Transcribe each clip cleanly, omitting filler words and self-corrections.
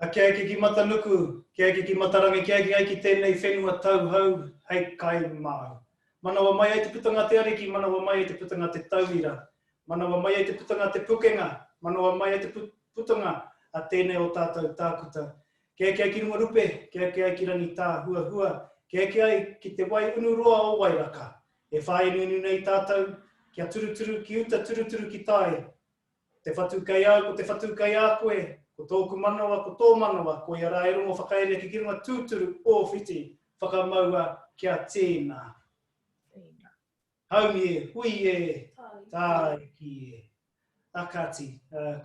A kia eke ki Matanuku, kia eke ki Matarangi, kia eke ai ki tēnei whenua tauhou hei kai māu. Manawa mai ai te putanga a te Ariki, manawa mai ai te putanga a te tauira, manawa mai ai te putanga a te pukenga, manawa mai ai te putanga a tēnei o tātou tākuta. Kia eke ai ki runga rupe, kia eke ai ki Rangitāhuahua, kia eke ai ki te wai unuroa o Wairaka. E whāinuinu nei tātou, kia turuturu ki uta turuturu ki tai, Te whatu kei au, ko te whatu kei a koe, ko tōku manawa, ko tō manawa, koia rā e rongo whakaerea ki ki runga tūturu o whiti, whakamaua kia tīna. Tīna. Haumi e, hui e, tāiki e. A kāti,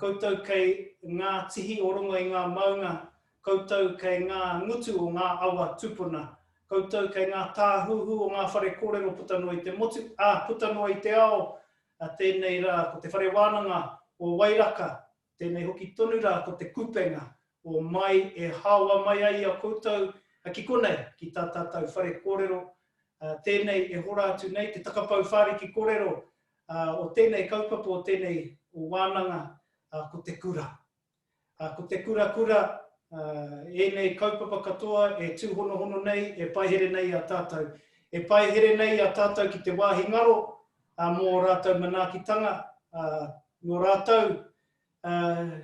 koutou kei ngā tihi o rongo i ngā maunga, koutou kei ngā ngutu o ngā awa tupuna, koutou kei ngā tāhuhu o ngā whare kōrero puta noa i te motu, ā, puta noa i te ao, A tēnei rā ko Te Whare Wānanga o Wairaka, tēnei hoki tonu rā ko Te Kupenga o Mai e haoa mai ai i a koutou ki konei, ki tā tātou whare kōrero, tēnei e hora atu nei te takapau whāriki kōrero o tēnei kaupapa, o tēnei wānanga, ko te kura. Ko te kura kura, ēnei kaupapa katoa e tūhonohono nei, e paihere nei i a tātou. E paihere nei i a tātou ki te wāhi ngaro mō ō rātou manaakitanga, nō rātou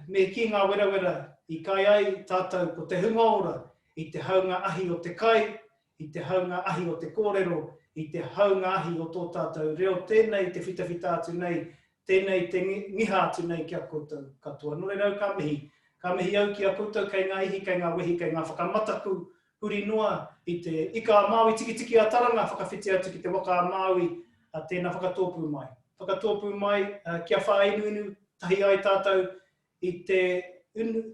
me kī ngā werawera i kai ai tātou ko te hunga ora i te haunga ahi o te kai, i te haunga ahi o te kōrero, i te haunga ahi o tō tātou reo tēnei te whitawhita atu nei Tēnei te ngiha atu nei ki a koutou katoa. Nō reira au ka mihi. Ka mihi au ki a koutou kei ngā ihi, kei ngā wehi, kei ngā whakamataku, huri noa i te Ika a Māui Tikitiki a Taranga whakawhiti atu ki te Waka a Māui, tēnā whakatōpū mai. Whakatōpū mai kia whāinuinu tahi ai tātou i te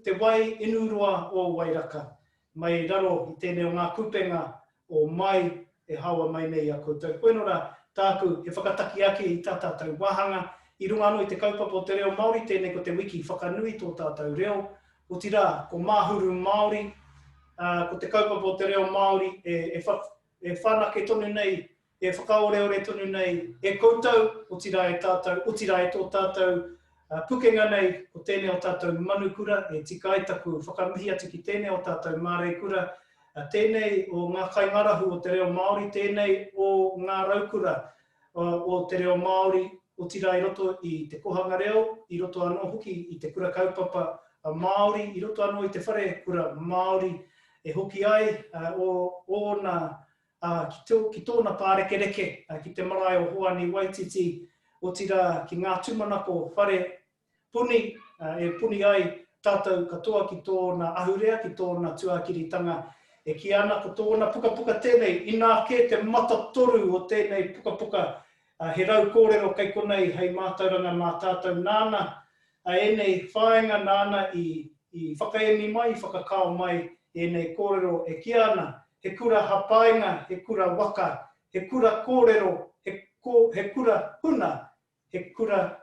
te wai inu roa o Wairaka, mai raro i tēnei o ngā kupenga o Mai e haoa mai nei i a koutou. Koino rā tāku he whakataki ake i tā tātou wāhanga, i runga anō i te kaupapa o te reo Māori, tēnei ko te wiki whakanui tō tātou reo, otirā, ko Māhuru Māori, ā, ko te kaupapa o te reo Māori e, e, e whanake tonu nei e whakaoreore tonu nei e koutou, otirā e tātou, otirā e tō tātou pukenga nei, ko tēnei o tātou manukura, e tika ai taku whakamihi atu ki tēnei o tātou māreikura, tēnei o ngā kaingārahu o te reo Māori, tēnei o ngā raukura o te reo Māori, otirā i roto i te kohanga reo, i roto anō hoki i te kura kaupapa Māori, i roto anō i te whare kura Māori, e hoki ai ōna ā, ki tō, ki tōna pārekereke, ā, ki te marae o Hoani Waititi, otirā, ki ngā tūmanako whare puni, ā, e puni ai tātou katoa ki tōna ahurea, ki tōna tuakiritanga. E kīia ana ko tōna pukapuka tēnei, inā kē te matatoru o tēnei pukapuka, ā, he rau kōrero kei konei hei mātauranga mā tātou nāna, ā, ēnei whāinga nāna i, i whakaemi mai, i whakakao mai ēnei kōrero e kīia ana, he kura hapainga, he kura waka, he kura kōrero, he, ko, he kura huna, he kura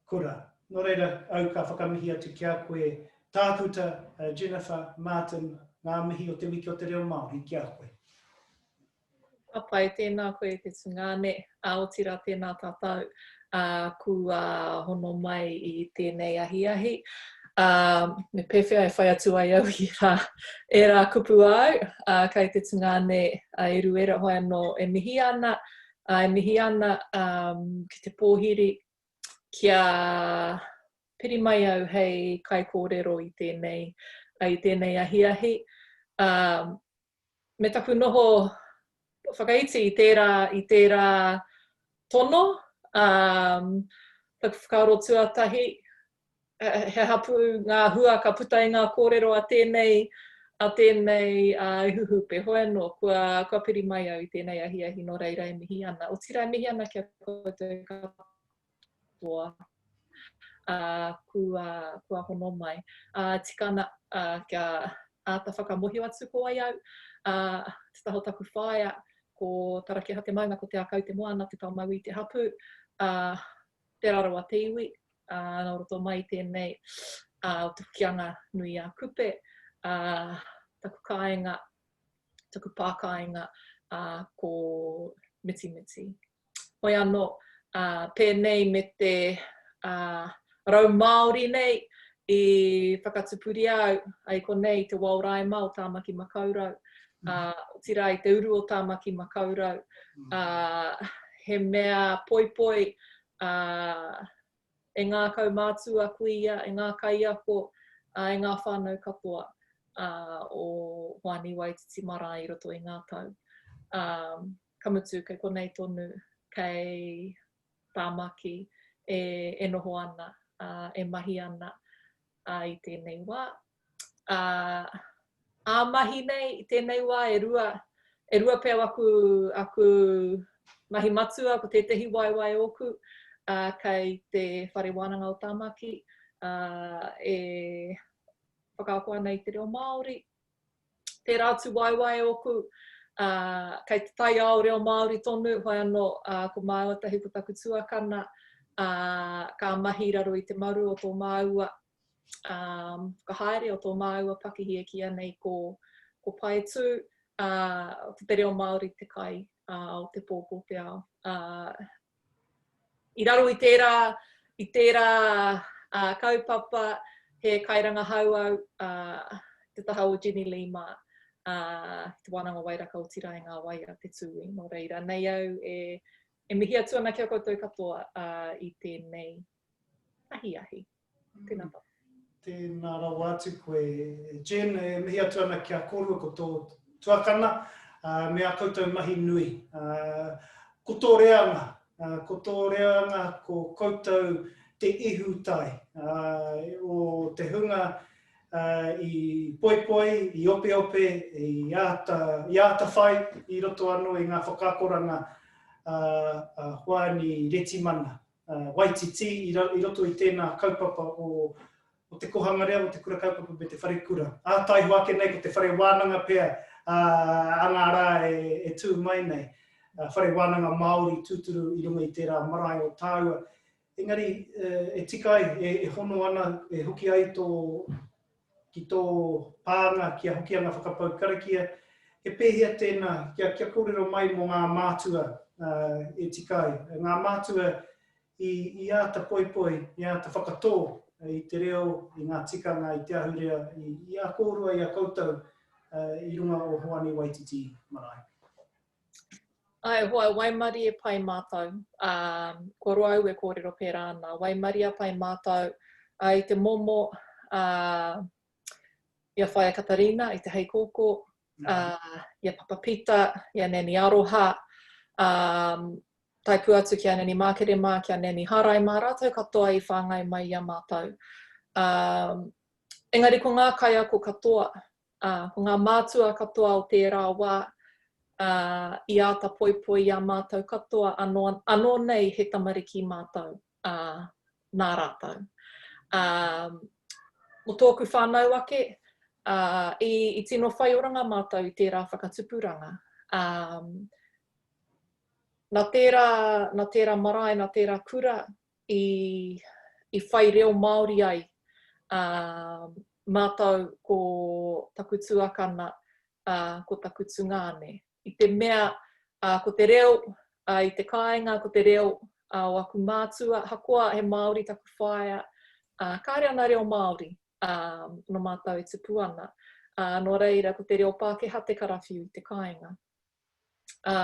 kura. Nō reira, au ka whakamihi atu ki a koe, Tākuta Jennifer Martin, ngā mihi o Te Wiki o te Reo Māori ki a koe. Ka pai, tēnā koe e te tungāne, ā, otirā tēnā tātou, ā, kua hono mai i tēnei ahiahi. Ā, me pēwhea e whai atu ai au i ērā, ērā kupu āu, ā, kei te tungāne a Eruera hoi anō e mihi ana, ā, e mihi ana, ā, ki te pōhiri kia piri mai au hei kaikōrero i tēnei, i tēnei ahiahi. Ā, me taku noho whakaiti i tērā, i tērā tono, um, taku whakaaro tuatahi, he hapū ngā hua ka puta i ngā kōrero a tēnei, a tēnei uh, ihuhupe. Hoi anō, kua, kua piri mai au i tēnei ahiahi nō reira e mihi ana. Otirā e mihi ana ki a koutou katoa ā, kua, kua hono mai. Ā, tika ana, ā, kia āta whakamohio atu ko wai au, ā, te taha o taku whaea, ko Tarakiha te maunga, ko Te Akau te moana, Te Taomaui te hapū, ā, Te Rarawa te iwi, ā, nō roto mai i tēnei, ā, o te Hokianga nui a Kupe, ā, taku kāinga, taku pā kāinga, ā, ko Mitimiti. Hoi anō, ā, pēnei me te, ā, rau Māori nei, I whakatupuria au i konei i te wao raima o Tāmaki Makaurau, ā, otirā i te uru o Tāmaki Makaurau, ā, he mea poipoi, ā, e ngā kaumātua kuia, e ngā kaiako, ā, e ngā whānau katoa, ā, o Hoani Waititi Marae i roto i ngā tau. Ā, ka mutu kei konei tonu, kei Tāmaki e, e noho ana, ā, e mahi ana, ā, i tēnei wā. Ā, ā-mahi nei i tēnei wā e rua, e rua pea aku, aku mahi matua, ko tētehi waewae ōku, ā, kei te Whare Wānanga o Tāmaki, ā, e whakaako ana i te reo Māori. Tērā atu waewae ōku, ā, kei te taiao reo Māori tonu, hoi anō, ā, ko māua tahi ko taku tuakana, ā, ka mahi i raro i te maru o tō māua, ā, whakahaere o tō māua pakihi e kīia nei ko, ko Paetū, ā, ko te reo Māori te kai, ā, o te pō, pō te ao. Ā, I raro i tērā, i tērā uh, kaupapa, he kairangahau au uh, te taha o Jenny Lee mā, uh, te Wānanga Wairaka o Tira i ngā wai a te tūi. Nō reira, nei au e, e mihi atu ana ki a koutou katoa uh, i tēnei ahiahi. Tēnā tātou. Tēnā rawa atu koe Jen, e mihi atu ana ki a kōrua ko tō tuakana me ā koutou mahi nui. Ko tō reanga, ko tō reanga ko koutou te ihu tai o te hunga i poipoi, i opeope, i āta, i āta whai i roto anō i ngā whakaakoranga a Hoani Retimana. Waititi i roto i tēnā kaupapa o o te kohanga reo, o te kura kaupapa me te wharekura. Ā, taihoa ake nei ko te whare wānanga pea a ngā rā e tū mai nei. Whare wānanga Māori tūturu i runga i tērā marae o tāua. Engari e tika ai, e hono ana, e hoki ai tō ki tō pānga ki a Hokianga Whakapau Karakia, he pēhea tēnā, kia, kia kōrero mai mō ngā mātua e tika ai, ngā mātua i, i āta poipoi, i āta whakatō i te reo, i ngā tikanga, i te ahurea, i, i a kōrua, i a koutou i runga o Hoani Waititi Marae. Āe hoa, waimarie pai mātou, ā, kua roa au e kōrero pērā ana, waimaria pai mātou, ā, i te momo, ā, i a Whaea Katarina, i te Heikōkō, ā, i a Papa Pita, i a Nanny Aroha, ā, tae pū atu ki a Nanny Mākere mā, ki a Nanny Hārai mā, rātou katoa i whāngai mai i a mātou. Ā, engari ko ngā kaiako katoa, ā, ko ngā mātua katoa o tērā wā, ā, i āta poipoi i a mātou katoa, anō, anō nei he tamariki mātou, ā, nā rātou. Ā, mō tōku whānau ake, ā, i, i tino whai oranga mātou i tērā whakatupuranga. Ā, nā tērā, nā tērā marae, nā tērā kura i, i whai reo Māori ai, ā, mātou ko taku tuakana, ā, ko taku tungāne. I te mea, ā, ko te reo, ā, i te kāinga, ko te reo, ā, o aku mātua, hakoa he Māori taku whaea, ā, kāre ana reo Māori, ā, nō mātou e tupu ana. Ā, nō reira, ko te reo Pākehā te karawhiu i te kāinga. Ā,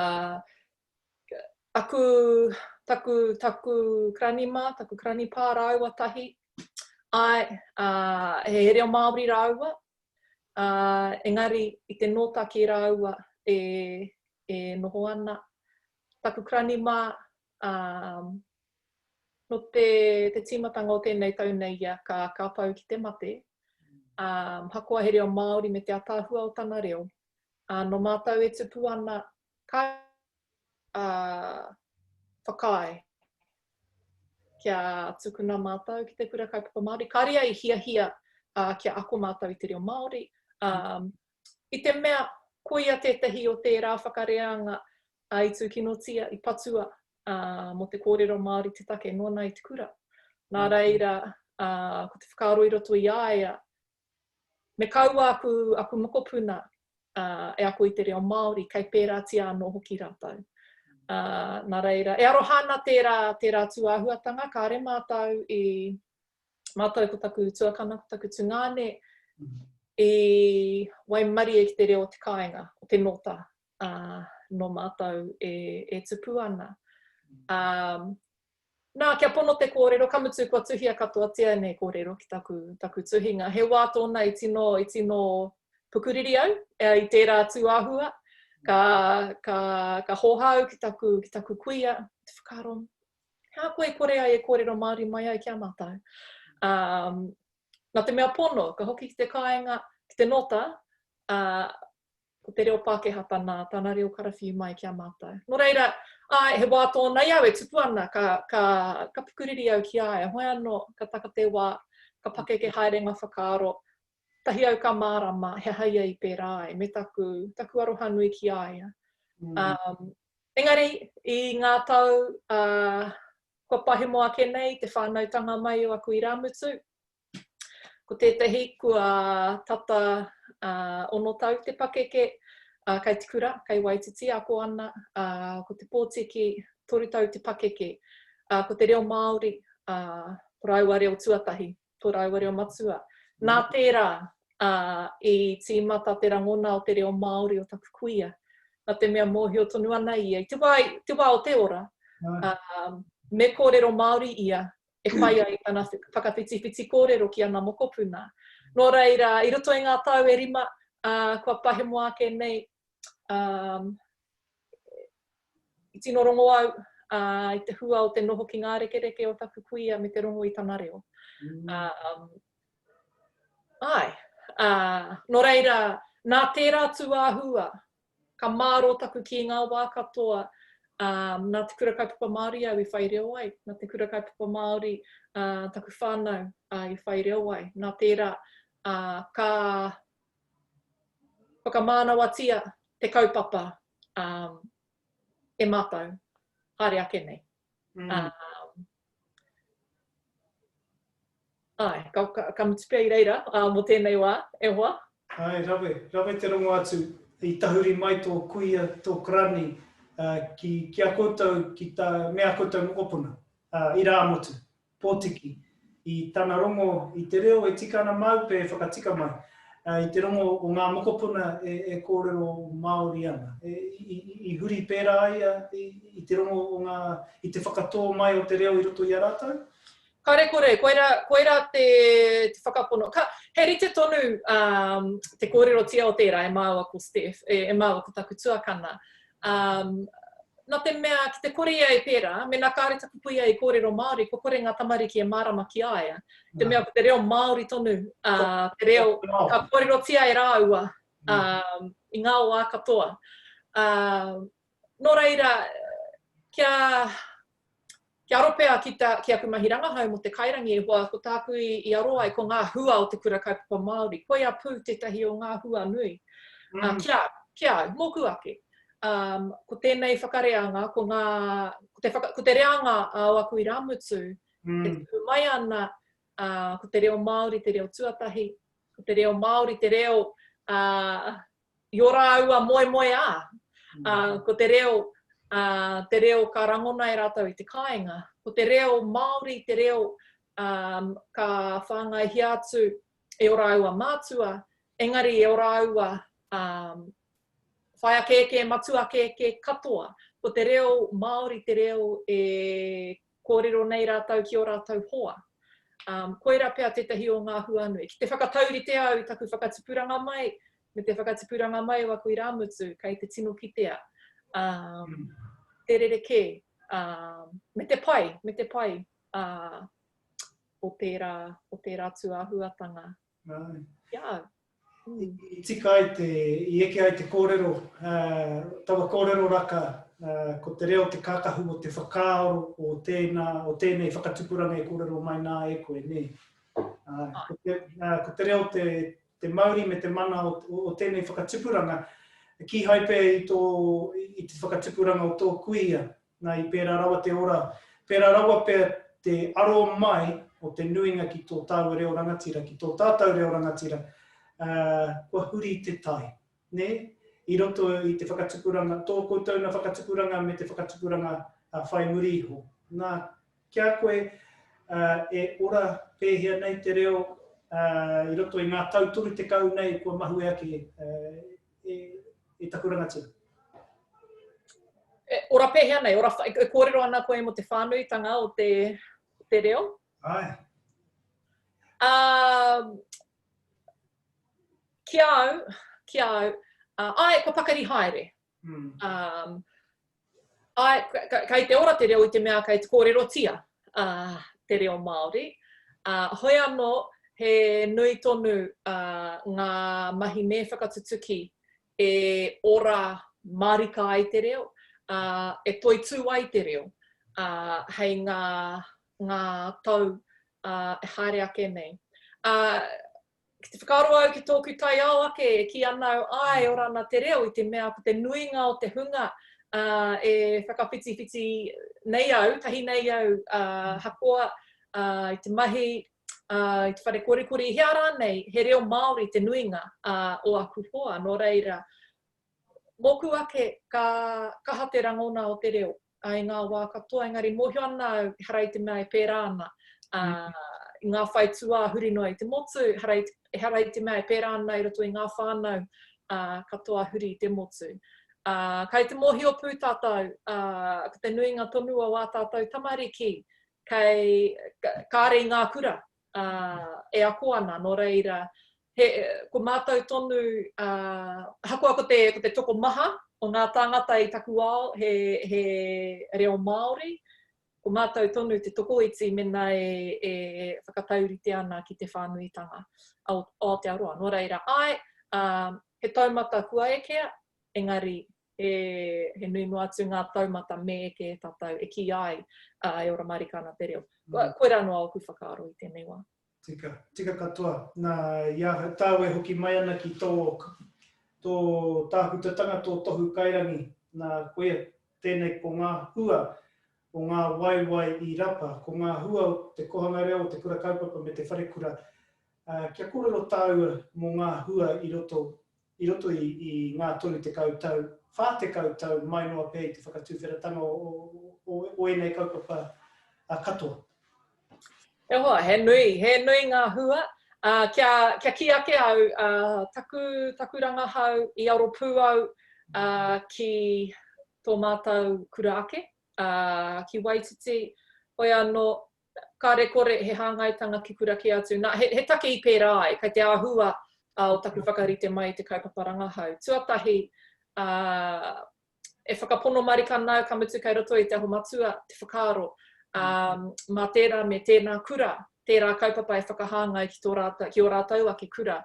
aku, taku, taku karanimā, taku karanipā rāua tahi, āe, ā, he reo Māori rāua, ā, engari i te nōtaki rāua e, e noho ana. Taku karanimā, ā, nō te, te tīmatanga o tēnei tau nei ia ka, ka pau ki te mate, ā, hakoa he reo Māori me te ataahua o tana reo, ā, nō mātou e tupu ana, ka ā, whakaae kia tukuna mātou ki te kura kaupapa Māori. Kāre ia i hiahia ā, kia ako mātou i te reo Māori, ā, i te mea koia tētahi o tērā whakareanga ā, i tūkinotia, i patua ā, mō te kōrero Māori te take nōna i te kura. Nā reira, ā, ko te whakaaro i roto i a ia, Me kaua aku, aku mokopuna uh, e ako i te reo Māori, kei pērātia anō hoki rātou. Uh, nā reira, e aroha ana tērā, tērā tūāhuatanga, kāre mātou i, Mātou ko taku tuakana, ko taku tungāne, i waimarie ki te reo o te kāinga, o te nōta, ā, nō mātou e, e tupu ana. Ā, nā, kia pono te kōrero, ka mutu kua tuhia katoatia ēnei kōrero ki taku, taku tuhinga. He wā tōna i tino, i tino pukuriri au e, i tērā tūāhua, ka, ka, ka hōhā au ki taku, ki taku kuia, te whakaaro, He aha koe i kore ai e kōrero Māori mai ai ki a mātou? Um, nā te mea pono, ka hoki ki te kāinga, ki te nōta, ā, ko te reo Pākehā tana, tana reo karawhiu mai ki a mātou. Nō reira, āe, he wā tōna i au e tupu ana, ka, ka, ka pukuriri au ki a ia. Hoi anō, ka taka te wā, ka pakeke haere ngā whakaaro, tahi au ka mārama he aha ia i pērā ai, me taku, taku aroha nui ki a ia. Mm. Um, engari, i ngā tau uh, kua pahemo ake nei te whānautanga mai o aku irāmutu, Ko tētahi kua tata uh, ono tau te pakeke, uh, kei te kura, kei Waititi ako ana, uh, ko te pōtiki toru tau te pakeke, uh, ko te reo Māori, uh, ko rāua reo tuatahi, tō rāua reo matua. Nā mm. tērā uh, i tīmata te rangona o te reo Māori o taku kuia, nā te mea mōhio tonu ana ia i te wā, te wā o te ora, uh, me kōrero Māori ia e pai ai tana whakawhitiwhiti kōrero ki ana mokopuna. Nō reira, i roto i ngā tau e rima, ā, kua pahemo ake nei, ā, i tino rongo au, ā, i te hua o te noho ki ngā rekereke o taku kuia me te rongo i tana reo. Mm. Ā, āe, ā, nō reira, nā tērā tūāhua, Ka mārō taku kī ngā wā katoa, ā, nā Te Kura Kaupapa Māori au i whai reo ai, nā Te Kura Kaupapa Māori ā, taku whānau ā, i whai reo ai. Nā tērā, ā, ka whakamānawatia te kaupapa ā, e mātou, haere ake nei. Mm. Ā, Āe, ka, ka, ka mutu pea i reira ā, mō tēnei wā, e hoa. Āe, rawe, rawe te rongo atu, i tahuri mai tō kuia, tō karani, ki, ki a koutou, ki tā, me a koutou mokopuna, ā, irāmutu, pōtiki, i tana rongo i te reo e tika ana māu pea e whakatika mai, ā, i te rongo o ngā mokopuna e, e kōrero Māori ana. E, i, i, i huri pērā ia i, i te rongo o ngā, i te whakatō mai o te reo i roto i a rātou? Kāre kore, koirā, koirā te, te whakapono. Ka, he rite tonu um, te kōrerotia o tērā e māua ko Steph, e, e māua ko taku tuakana. Um, nā te mea, ki te kore ia e pērā, mēnā kāre taku kuia i kōrero Māori, kua kore ngā tamariki e mārama ki a ia. Te mea ko te reo Māori tonu, uh, te reo ka kōrerotia e rāua um, i ngā wā katoa. Uh, nō reira, kia, Kia aro pea ki ta, ki aku mahi rangahau mō te kairangi e hoa, ko tāku i, i aro ai ko ngā hua o te Kura Kaupapa Māori. Koia pū tētahi o ngā hua nui. Mm. Uh, ki a, ki a au, mōku ake. Um, ko tēnei whakareanga, ko, ngā, ko, te, whaka, ko te reanga a o aku irāmutu, mm. e tupu mai ana, uh, ko te reo Māori te reo tuatahi, ko te reo Māori te reo uh, i ō rāua moemoeā. Ā, ko te reo, ā, te reo ka rangona e rātou i te kāinga. Ko te reo Māori te reo, ā, ka whāngaihia atu e ō rāua mātua, engari e ō rāua, ā, whaea kēkē, matua kēkē katoa. Ko te reo Māori te reo e kōrero nei rātou ki ō rātou hoa. Um, koirā pea tētahi o ngā huanui. Ki te whakataurite au i taku whakatupuranga mai, me te whakatupuranga mai o aku irāmutu, kei te tino kitea um, te rerekē, um, me te pai, me te pai uh, o tērā, o tērā tūāhuatanga. Ai. Ki a au. Mm. I tika ai te, i eke ai te kōrero, uh, taua kōrero raka, uh, ko te reo te kākahu o te whakaaro o tēnā, o tēnei whakatupuranga e kōrero mai nā e koe, nē. Uh, ko, te, uh, ko te reo te, te mauri me te mana o, o, o tēnei whakatupuranga, kīhai pea i, tō, i te whakatupuranga o tō kuia, Nā, i pērā rawa te ora, pērā rawa pea te aro mai o te nuinga ki tō tāua reo rangatira, ki tō tātou reo rangatira, ā, kua huri te tai, nē? I roto i te whakatupuranga, tō koutou na whakatupuranga me te whakatupuranga whai muri iho. Nā, ki a koe, E ora pēhea nei te reo i roto i ngā tau 30 nei kua mahue ake e taku rangatira? E ora pēhea nei? Ora, e kōrero ana koe mō te whānuitanga o te, te reo? Āe. Uh, ki a au, ki a au, uh, āe, kua pakari haere. Mm. Um, āe, kei te ora te reo i te mea kei te kōrerotia uh, te reo Māori. Uh, hoi anō, he nui tonu uh, ngā mahi me whakatutuki e ora mārika ai te reo, uh, e toitū ai te reo uh, hei ngā, ngā tau uh, e haere ake nei. Uh, Ki te whakaaro au ki tōku taiao ake e kī ana au āe ora ana te reo i te mea ko te nuinga o te hunga e whakawhitiwhiti nei au, tahi nei au hakoa i te mahi, i te whare korikori, i hea rānei, he reo Māori te nuinga o aku hoa, nō reira, Mōku ake, ka kaha te rangona o te reo i ngā wā katoa, engari mōhio ana au ehara i te mea e pērā ana i ngā whaituā huri noa i te motu, ehara i te mea e pērā ana i roto i ngā whānau katoa huri i te motu. Kai te mōhio pū tātou, ko te nuinga tonu o ā tātou tamariki kei, kāre i ngā kura e ako ana, nō reira, he, ko mātou tonu, ahakoa ko te, ko te tokomaha o ngā tāngata i taku ao he, he reo Māori, ko mātou tonu te tokoiti mēnā e, e whakataurite ana ki te whānuitanga o Aotearoa. Nō reira, āe, he taumata kua ekea, engari he, he nui noa atu ngā taumata me eke e tātou e kī ai e ora mārika ana te reo. Mm. Koirā noa ōku whakaaro i tēnei wā. Tika, tika katoa. Nā, i ahau, tāu e hoki mai ana ki tō, tō tāhutatanga, tō tohu kairangi, nā, koia tēnei ko ngā hua o ngā waewae i rapa, ko ngā hua o te kohanga reo, o te kura kaupapa me te wharekura. Uh, kia kōrero tāua mō ngā hua i roto i roto i, i ngā 30 tau, 40 tau mai noa pea i te whakatuwheratanga o, o, o, o ēnei kaupapa katoa. E hoa, he nui, he nui ngā hua. Uh, kia, kia kī ake au, uh, taku, taku rangahau i aro pū au uh, ki tō mātou kura ake, uh, ki Waititi, hoi anō, kāre kore he hāngaitanga ki kura kē atu. Nā, he, he take i pērā ai, kei te āhua uh, o taku whakarite mai i te kaupapa rangahau. Tuatahi, uh, e whakapono marika ana au, ka mutu kei roto i Te Aho Matua te whakaaro, um, mā tērā me tēnā kura, tērā kaupapa e whakahāngai ki, tō rātou, ki ō rātou ake kura.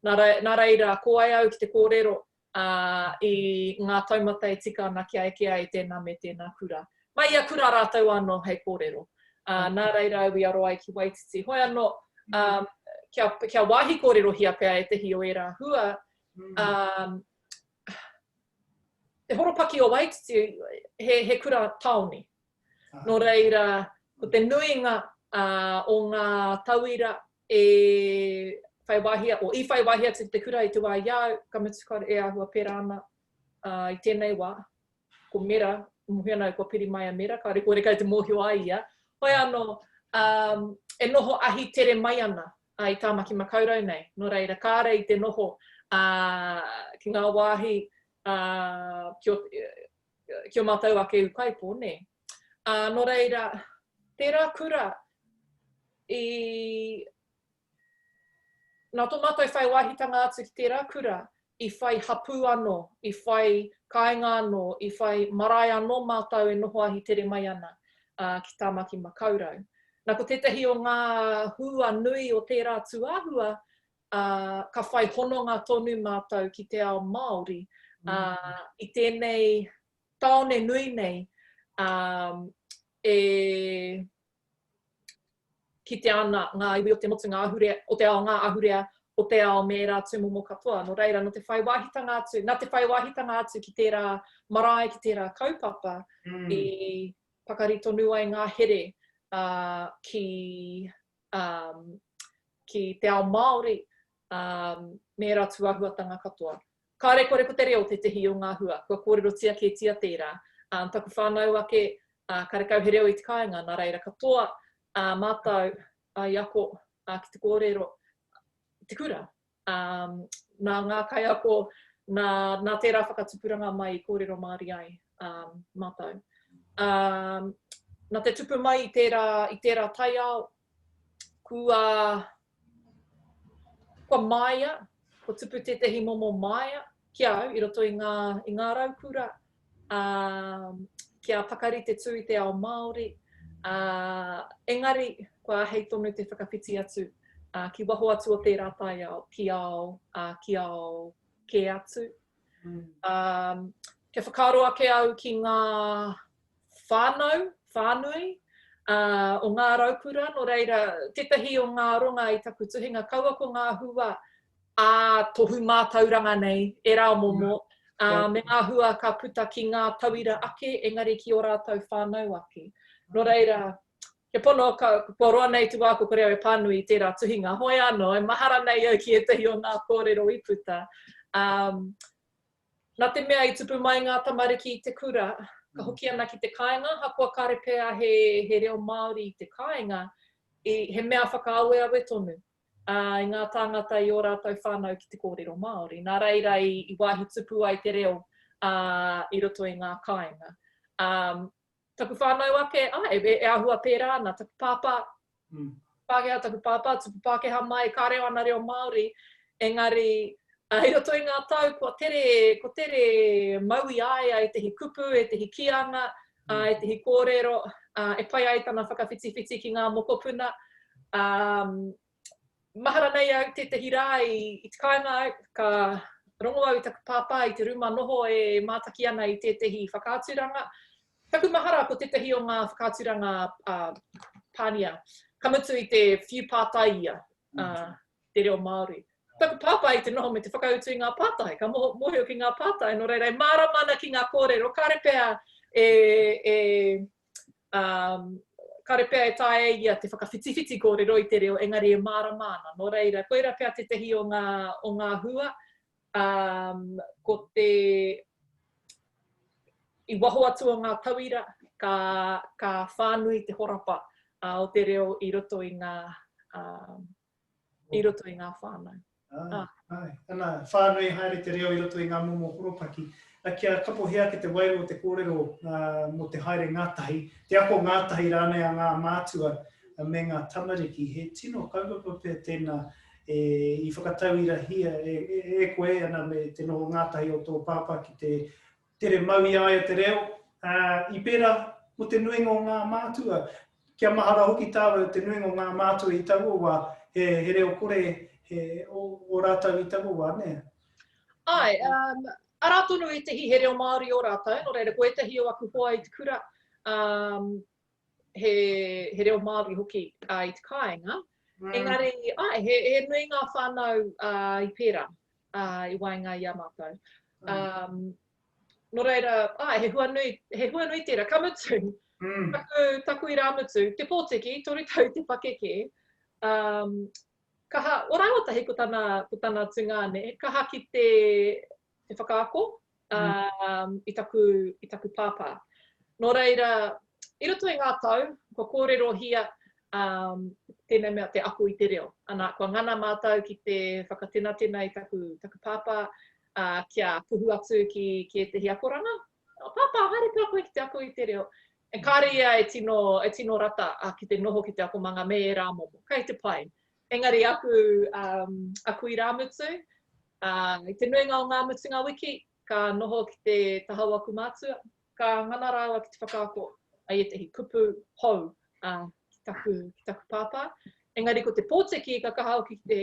Nā, nā reira, ko ai au ki te kōrero uh, i ngā taumata e tika ana kia eke ai tēnā me tēnā kura. Mai ia kura rātou anō hei kōrero. Uh, nā reira au i aro ai ki Waititi. Hoi anō, um, kia, kia wāhi kōrerohia pea ētehi o ērā hua, um, te horopaki o Waititi, he, he kura tāone. Ah. Nō reira, ko te nuinga uh, o ngā tauira e whai wāhi, o i whai wāhi atu ki te kura i te wā i a au, ka mutu ka e āhua pērā ana uh, i tēnei wā. Ko Mera, mōhio ana au kua piri mai a Mera, kāore kore kei te mōhio ai ia. Hoi anō, um, e noho ahi tere mai ana uh, i Tāmaki Makaurau nei. Nō reira, kāre i te noho uh, ki ngā wāhi uh, ki o, ki o mātou ake ūkaipō, nē. Uh, nō reira, tērā kura i... Nā tō mātou whai wāhitanga atu ki tērā kura, i whai hapū anō, i whai kāinga anō, i whai marae anō mātou e noho ahi tere mai ana uh, ki Tāmaki Makaurau. Nā, ko tētahi o ngā hua nui o tērā tūāhua, ā, ka whai hononga tonu mātou ki te ao Māori, ā, i tēnei tāone nui nei, ā, e kitea ana ngā iwi o te motu, ngā ahurea, o te ao, ngā ahurea o te ao me ērā tūmomo katoa. Nō reira, nō te whai wāhitanga atu, nā te whai wāhitanga atu ki tērā marae, ki tērā kaupapa, mm. i pakari tonu ai ngā here uh, ki um, ki te ao Māori, um, me ērā tūāhuatanga katoa. Kāre kore ko te reo tētehi o ngā hua, kua kōrerotia kētia tērā. Um, taku whānau ake, uh, karekau he reo i te kāinga, nā reira katoa, ā, mātou i ako ki te kōrero i te kura. Ā, nā ngā kaiako, nā, nā tērā whakatupuranga mai i kōrero Māori ai ā, mātou. Ā, nā te tupu mai i tērā, i tērā taiao, kua, kua māia, kua tupu tētehi momo māia ki a au i roto i ngā, i ngā raukura, ā, kia pakari te tū i te ao Māori, ā, engari kua āhei tonu te whakawhiti atu ā, ki waho atu o tērā taiao, ki ao, ā, ki ao kē atu. Mm. Ā, kia whakaaro ake au ki ngā whānau, whānui, ā, o ngā raukura, nō reira, tētahi o ngā aronga i taku tuhinga, kaua ko ngā hua ā-tohu mātauranga nei, ērā momo, ā, me ngā hua ka puta ki ngā tauira ake, engari ki ō rātou whānau ake. Nō reira, kia pono, ka, kua roa nei te wā kua kore au e pānui i tērā tuhinga, hoi anō, e mahara nei au ki ētahi o ngā kōrero i puta. Ā, Nā te mea i tupu mai ngā tamariki i te kura, ka hoki ana ki te kāinga, ahakoa kāre pea he, he reo Māori i te kāinga, i, he mea whakaaweawe tonu ā, i ngā tāngata i ō rātou whānau ki te kōrero Māori. Nā reira i, i wāhi tupu ai te reo ā, i roto i ngā kāinga. Ā, taku whānau ake, āe, e, e āhua pērā ana, taku pāpā, mm. Pākehā, taku pāpā, tupu Pākehā mai, kāre ana reo Māori, engari, i roto i ngā tau, kua tere, kua tere mau i a ia ētehi kupu, ētehi kīanga, mm. ētehi kōrero, e pai ai tana whakawhitiwhiti ki ngā mokopuna. Um, mahara nei au tētehi rā i, i te kāinga au, ka rongo au i taku pāpā i te rūma noho e mātaki ana i tētehi whakaaturanga. Taku mahara ko tētehi o ngā whakaaturanga uh, pānia, ka mutu i te whiu pātai ia, uh, te reo Māori. Taku pāpā i te noho me te whakautu i ngā pātai, ka moho, mōhio ki ngā pātai, nō reira e mārama ana ki ngā kōrero, kāre pea e, e, um, kāre pea e taea e ia te whakawhitiwhiti kōrero i te reo, engari e mārama ana. Nō reira, koira pea tētehi o ngā, o ngā hua, um, ko te, i waho atu o ngā tauira, ka, ka whānui te horapa uh, o te reo i roto i ngā, um, i roto i ngā whānau. Ai, ah. ai. Ana, whānui haere te reo i roto i ngā momo horopaki. A kia kapohia ake te wairua o te kōrero uh, mō te haere ngātahi, te ako ngātahi rānei a ngā mātua me ngā tamariki, he tino kaupapa pea tēnā e, i whakatauirahia e, e, e koe ana me te noho ngātahi o tō pāpā ki te tere mau i a ia te reo, ā, i pērā mō te nuinga o ngā mātua. Kia mahara hoki tāua te nuinga o ngā mātua i taua wā, he, he reo kore he, o, o rātou i taua wā, nē? Āe, um, arā tonu ētehi he reo Māori ō rātou, nō reira ko ētehi o aku hoa i te kura, um, he, he reo Māori hoki uh, i te kāinga. Mm. Engari, āe, he, he nui ngā whānau uh, i pērā uh, i waenga i a mātou. Mm. Um, nō reira, āe, he hua nui, he hua nui tērā. Ka mutu, mm. taku, taku irāmutu, te pōtiki, toru tau te pakeke, um, kaha, o rāua tahi ko tana, ko tana tungāne, kaha ki te, te whakaako, um, i, taku, i taku pāpā. Nō reira, i roto i ngā tau, kua kōrerohia um, tēnei mea te ako i te reo. Ana, kua ngana mātou ki te whakatenatena i taku, taku pāpā uh, kia kuhu atu ki, ki ētehi akoranga. Oh, pāpā, haere pea koe ki te ako i te reo. E kāre ia e tino, e tino rata uh, ki te noho ki te akomanga me ērā momo. Kei te pai. Engari aku, um, aku irāmutu, ā, i te nuinga o ngā mutunga wiki, ka noho ki te taha o aku mātua, ka ngana rāua ki te whakaako i ētahi kupu hou, ā, ki taku, ki taku pāpā. Engari ko te pōtiki ka kaha hoki ki te,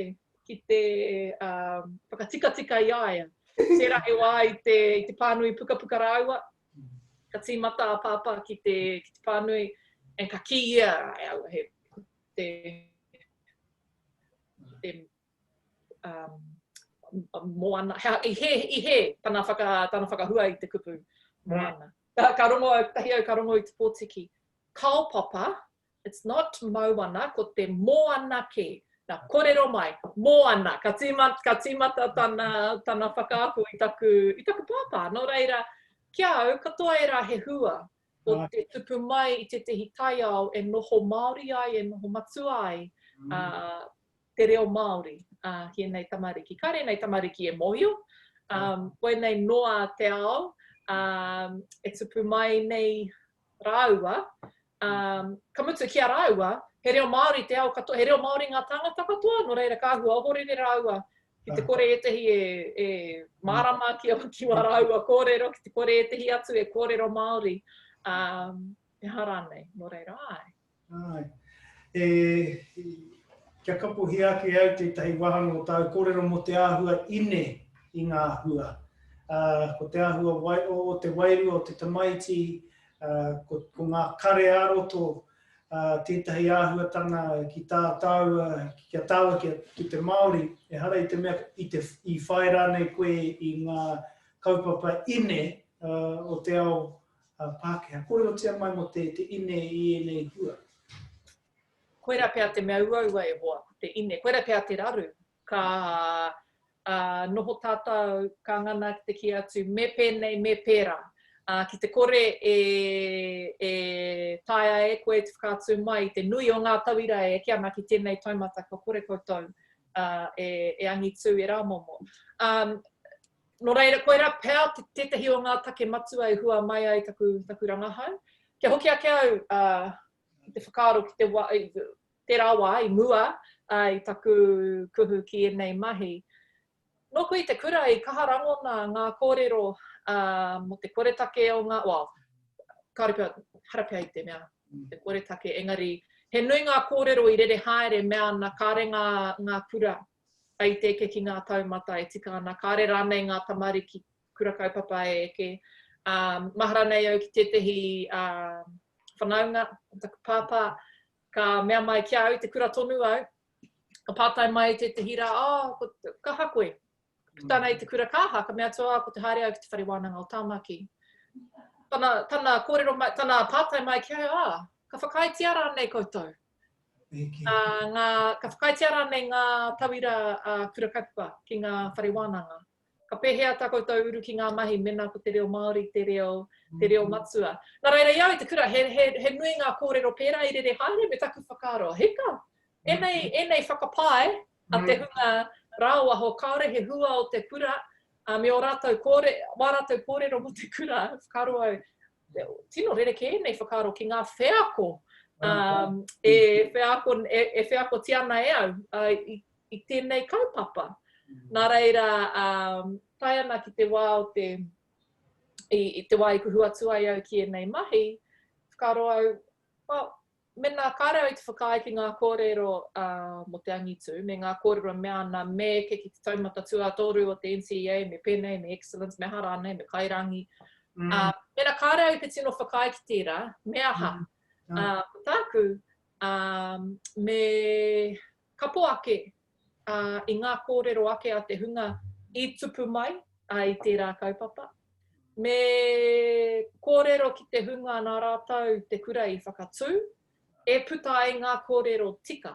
ki te ā, whakatikatika i a ia. Tērā he wā i te, i te pānui pukapuka rāua, ka tīmata a pāpā ki te, ki te pānui, and ka kī ia, e aua, he, ko te, te um, moana, he, i hē, i hē tana, whaka, tana whakahua i te kupu moana. Ka, ka rongo au, tahi au ka rongo i te pōtiki. Kaopapa, it's not moana, ko te moana kē. Nā, korero mai, moana, ka tīmata, ka tīmata tana, tana whakaako i taku, i taku pāpā. Nō reira, ki a au, katoa ērā he hua o mm. Ko te tupu mai i tētehi taiao e noho Māori ai, e noho matua ai mm. te reo Māori ki ēnei tamariki. Kāre ēnei tamariki e mōhio, um, koinei noa te ao um, e tupu mai nei rāua, um, ka mutu ki a rāua, he reo Māori te ao katoa, he reo Māori ngā tāngata katoa, nō reira ka āhua ohorere rāua ki te kore ētehi e, e mārama ki, ki wā rāua kōrero, ki te kore ētehi atu e kōrero Māori, um, e aha rānei, nō reira, āe. Āe. E, kia kapohia ake au tētahi wāhanga o tāu kōrero mō te āhua ine i ngā hua. Ā, ko te āhua wai, o, o te wairua o te tamaiti, ā, ko, ko ngā kare ā-roto, ā, tētahi āhuatanga ki tā tāua, ki a tāua ki, a, ki te Māori, ehara i te mea i, te, i whai rānei koe i ngā kaupapa ine ā, o te ao Pākehā. Kōrerotia mai mō te, te ine i ēnei hua. Koirā pea te mea uaua e hoa, ko te ine. Koirā pea te raru. Ka uh, noho tātou, ka ngana ki te kī atu, me pēnei, me pērā. Uh, ki te kore e, e taea e koe te whakaatu mai i te nui o ngā tauira e eke ana ki tēnei taumata, ka kore koutou uh, e, e angitū, e rāmomo. Um, Nō reira, koirā pea tētahi o ngā take matua i hua mai ai taku, taku rangahau. Kia hoki ake au uh, ki te whakaaro ki te wā, tērā wā i mua uh, i taku kuhu ki ēnei mahi. Nōku i te kura i kaha rangona ngā kōrero uh, mō te koretake o ngā, well, kāore pea, hara pea i te mea, te koretake, engari he nui ngā kōrero i rere haere mea ana kāre ngā, ngā kura i te eke ki ngā taumata e tika ana, kāre rānei ngā tamariki kura kaupapa e eke. Um, mahara nei au ki tētehi uh, whanaunga, taku pāpā, ka mea mai ki a au, te kura tonu au, ka pātai mai tētehi rā, oh, ko, kaha koe, puta nei te kura kaha, ka mea atu, oh, ko te haere au ki te whare wānanga o Tāmaki. Tana, tana kōrero mai, tana pātai mai ki au, ah, ka whakaaetia rānei koutou? Ā, ngā, ka whakaaetia rānei ngā tauira kura kaupapa ki ngā whare wānanga? Ka pēhea tā koutou uru ki ngā mahi mēnā ko te reo Māori te reo, te reo matua? Nā reira, i au i te kura, he, he, he nui ngā kōrero pērā i rere haere me taku whakaaro, hika, ēnei, ēnei whakapae a te hunga rāwaho, kāore he hua o te kura, ā, me ō rātou kōre, wā rātou kōrero mō te kura, whakaaro au, tino rerekē ēnei whakaaro ki ngā wheako um, e, wheako, e, e wheakotia ana e au uh, i, i tēnei kaupapa. Mm. Nā reira, um, tae ana ki te wā o te, i, i te wā i kuhu atu ai au ki ēnei mahi, whakaaro au, well, Mēnā kāre au i te whakaae ki ngā kōrero mō te angitu, me ngā kōrero mea ana me eke ki te taumata tuatoru o te NCEA, me pēnei, me excellence, me aha rānei, me kairangi. Mm. Uh, mēnā kāre au i te tino whakaae ki tērā, me aha? Mm. Uh, ko tāku, um, me kapo ake uh, i ngā kōrero ake a te hunga i tupu mai uh, i tērā kaupapa. Me kōrero ki te hunga nā rātou te kura i whakatū, e puta ai ngā kōrero tika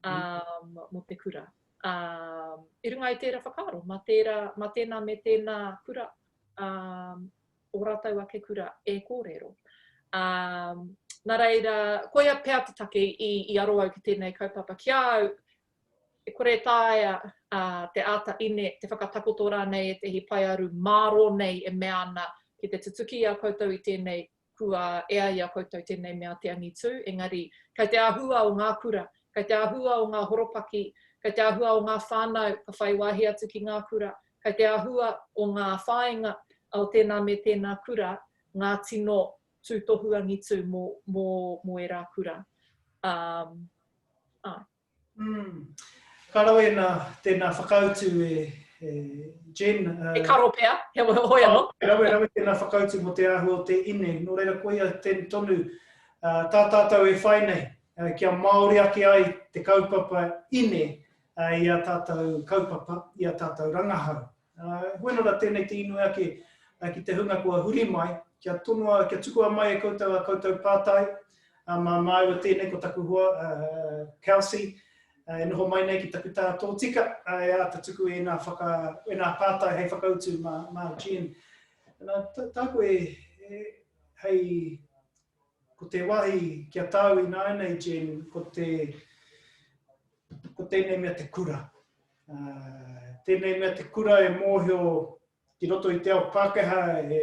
um, mō te kura. Um, I runga i tērā whakaaro, mā, tērā, mā tēnā me tēnā kura, um, o rātou ake kura e kōrero. Um, nā reira, koia pea te take i, i aro au ki tēnei kaupapa. Ki a au, E kore e taea te āta ine, te whakatakoto rānei ētehi paearu mārō nei e mea ana ki te tutuki i a koutou i tēnei, kua ea i a koutou tēnei mea te angitū, engari kei te āhua o ngā kura, kei te āhua o ngā horopaki, kei te āhua o ngā whānau ka whai wāhi atu ki ngā kura, kei te āhua o ngā whāinga o tēnā me tēnā kura ngā tino tūtohu angitū mō, mō, mō ērā kura. Um, āe. Mm. Ka rawe nā, tēnā whakautu e, e Jen. Uh, e karo pea, he hoi anō. Rawe, rawe tēnā whakautu mō te āhua o te ine. Nō reira, koia ten tonu uh, tā tātou e whai nei, uh, kia Māori ake ai te kaupapa ine uh, i a tātou kaupapa, i a tātou rangahau. Hoi nō rā tēnei te inoi ake ki te hunga kua huri mai, kia tonoa, kia tukua mai e koutou a koutou pātai, mā māua tēnei ko taku hoa, Kelsey, e noho mai nei ki taku taha tōtika, e āta tuku ēnā whaka, ēnā pātai hei whakautu mā, mā Jen. Nā, tāku e, e, hei. Ko te wāhi ki a tāu ināianei, Jen, ko te, ko tēnei mea te kura. Uh, tēnei mea te kura e mōhio ki roto i te ao Pākehā he,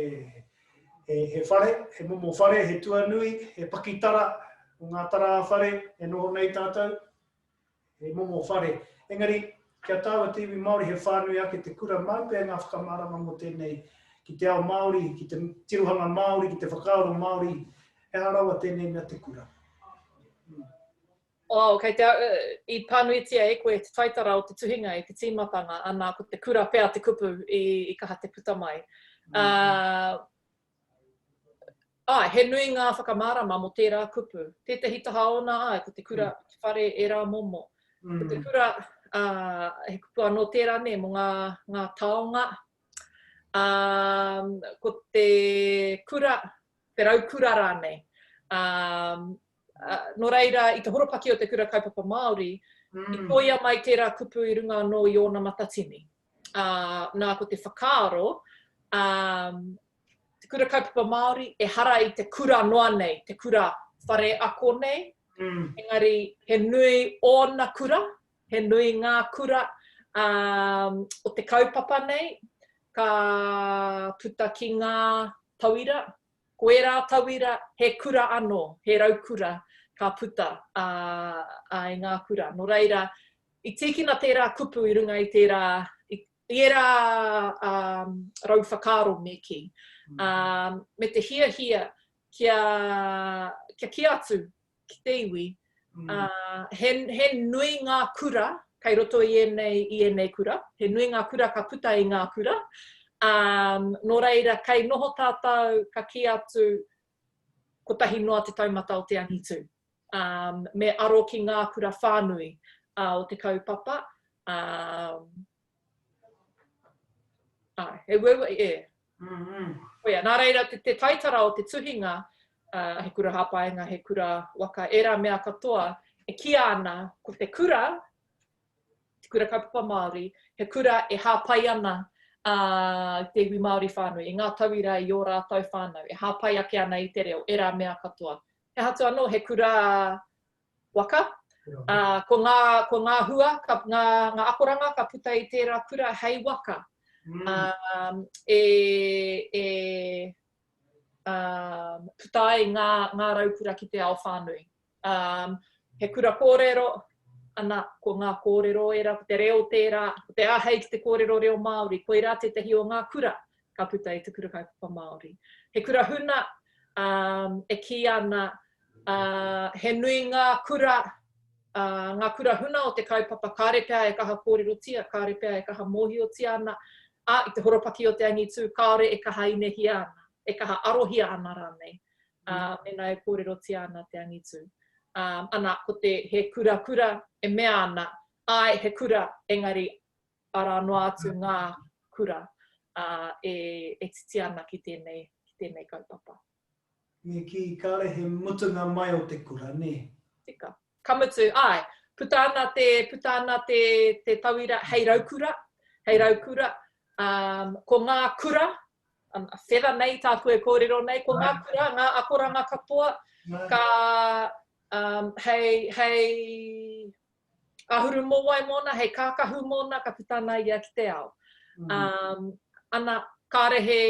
he, he whare, he momo whare, he tuanui, he pakitara, o ngā tara ā-whare e noho nei tātou, he momo whare. Engari, ki a tāua te iwi Māori he whānui ake te kura, māu pea ngā whakamārama mō tēnei ki te ao Māori, ki te tirohanga Māori, ki te whakaaro Māori, he aha rawa tēnei mea te kura? Oh, kei te, i pānuitia e koe te taitara o te tuhinga i te tīmatanga, ana, ko te kura pea te kupu i, i kaha te puta mai. Mm -hmm. uh, āe, he nui ngā whakamārama mō tērā kupu. Tētahi taha ōna, āe, ko te kura, mm. te whare, ērā momo. Mm. Ko te mm. kura, uh, he kupu anō tērā nē, mō ngā, ngā taonga. Um, ko te kura, te raukura rānei. Um, uh, nō reira, i te horopaki o te kura kaupapa Māori, mm. i tōia mai tērā kupu i runga anō i ōna matatini. Uh, nā, ko te whakaaro, um, te kura kaupapa Māori, ehara i te kura noa nei, te kura whare ako nei, mm. engari he nui ōna kura, he nui ngā kura um, o te kaupapa nei, ka puta ki ngā tauira, Ko ērā tauira, he kura anō, he raukura ka puta i ngā kura. Nō reira, i tīkina tērā kupu i runga i tērā, i ērā rau whakaaro me kī. Me te hiahia kia, kia kī atu ki te iwi, mm. he, he nui ngā kura kei roto i ēnei, i ēnei kura, he nui ngā kura ka puta i ngā kura, um, nō reira, kei noho tātou ka kī atu kotahi noa te taumata o te angitu. Um, me aro ki ngā kura whānui uh, o te kaupapa. Um, ai, he uaua, e, Mm -hmm. Koia, nā reira, te, te taitara o te tuhinga, uh, he kura hāpainga, he kura waka, ērā mea katoa, e kīa ana, ko te kura, te kura kaupapa Māori, he kura e hāpai ana uh, te iwi Māori whānui, i ngā tauira i ō rātou whānau, e hāpai ake ana i te reo, ērā mea katoa. He aha atu anō, he kura waka. Ā, ko ngā, ko ngā hua, ka, ngā, ngā akoranga ka puta i tērā kura hei waka. Mm. Ā, e, e, ā, puta ai ngā, ngā raukura ki te ao whānui. Ā, he kura kōrero, ana, ko ngā kōrero ērā, ko te reo tērā, ko te āhei ki te kōrero reo Māori, koirā tētahi o ngā kura ka puta i te Kura Kaupapa Māori. He kura huna, ā, e kī ana, Ā, he nui ngā kura, ā, ngā kura huna o te kaupapa kāre pea e kaha kōrerotia, kāre pea e kaha mōhiotia ana, ā, i te horopaki o te angitū kāore e kaha inehia ana, e kaha arohia ana rānei, ā, mēnā e kōrerotia ana te angitū. Ā, ana, ko te he kura kura e mea ana, āe, he kura, engari arā noa atu ngā kura, ā, e, e titi ana ki tēnei, ki tēnei kaupapa. Me kī, kāre he mutunga mai o te kura, nē? Tika. Ka mutu, āe, puta ana te, puta ana te, te tauira hei raukura, hei raukura, um, ko ngā kura, um, whera nei tāku e kōrero nei, ko ngā kura, ngā akoranga katoa, ka, um, hei, hei, āhuru mōwai mōna, hei kākahu mōna, ka puta ana ia ki te ao. Mm. Um, ana, kāre he,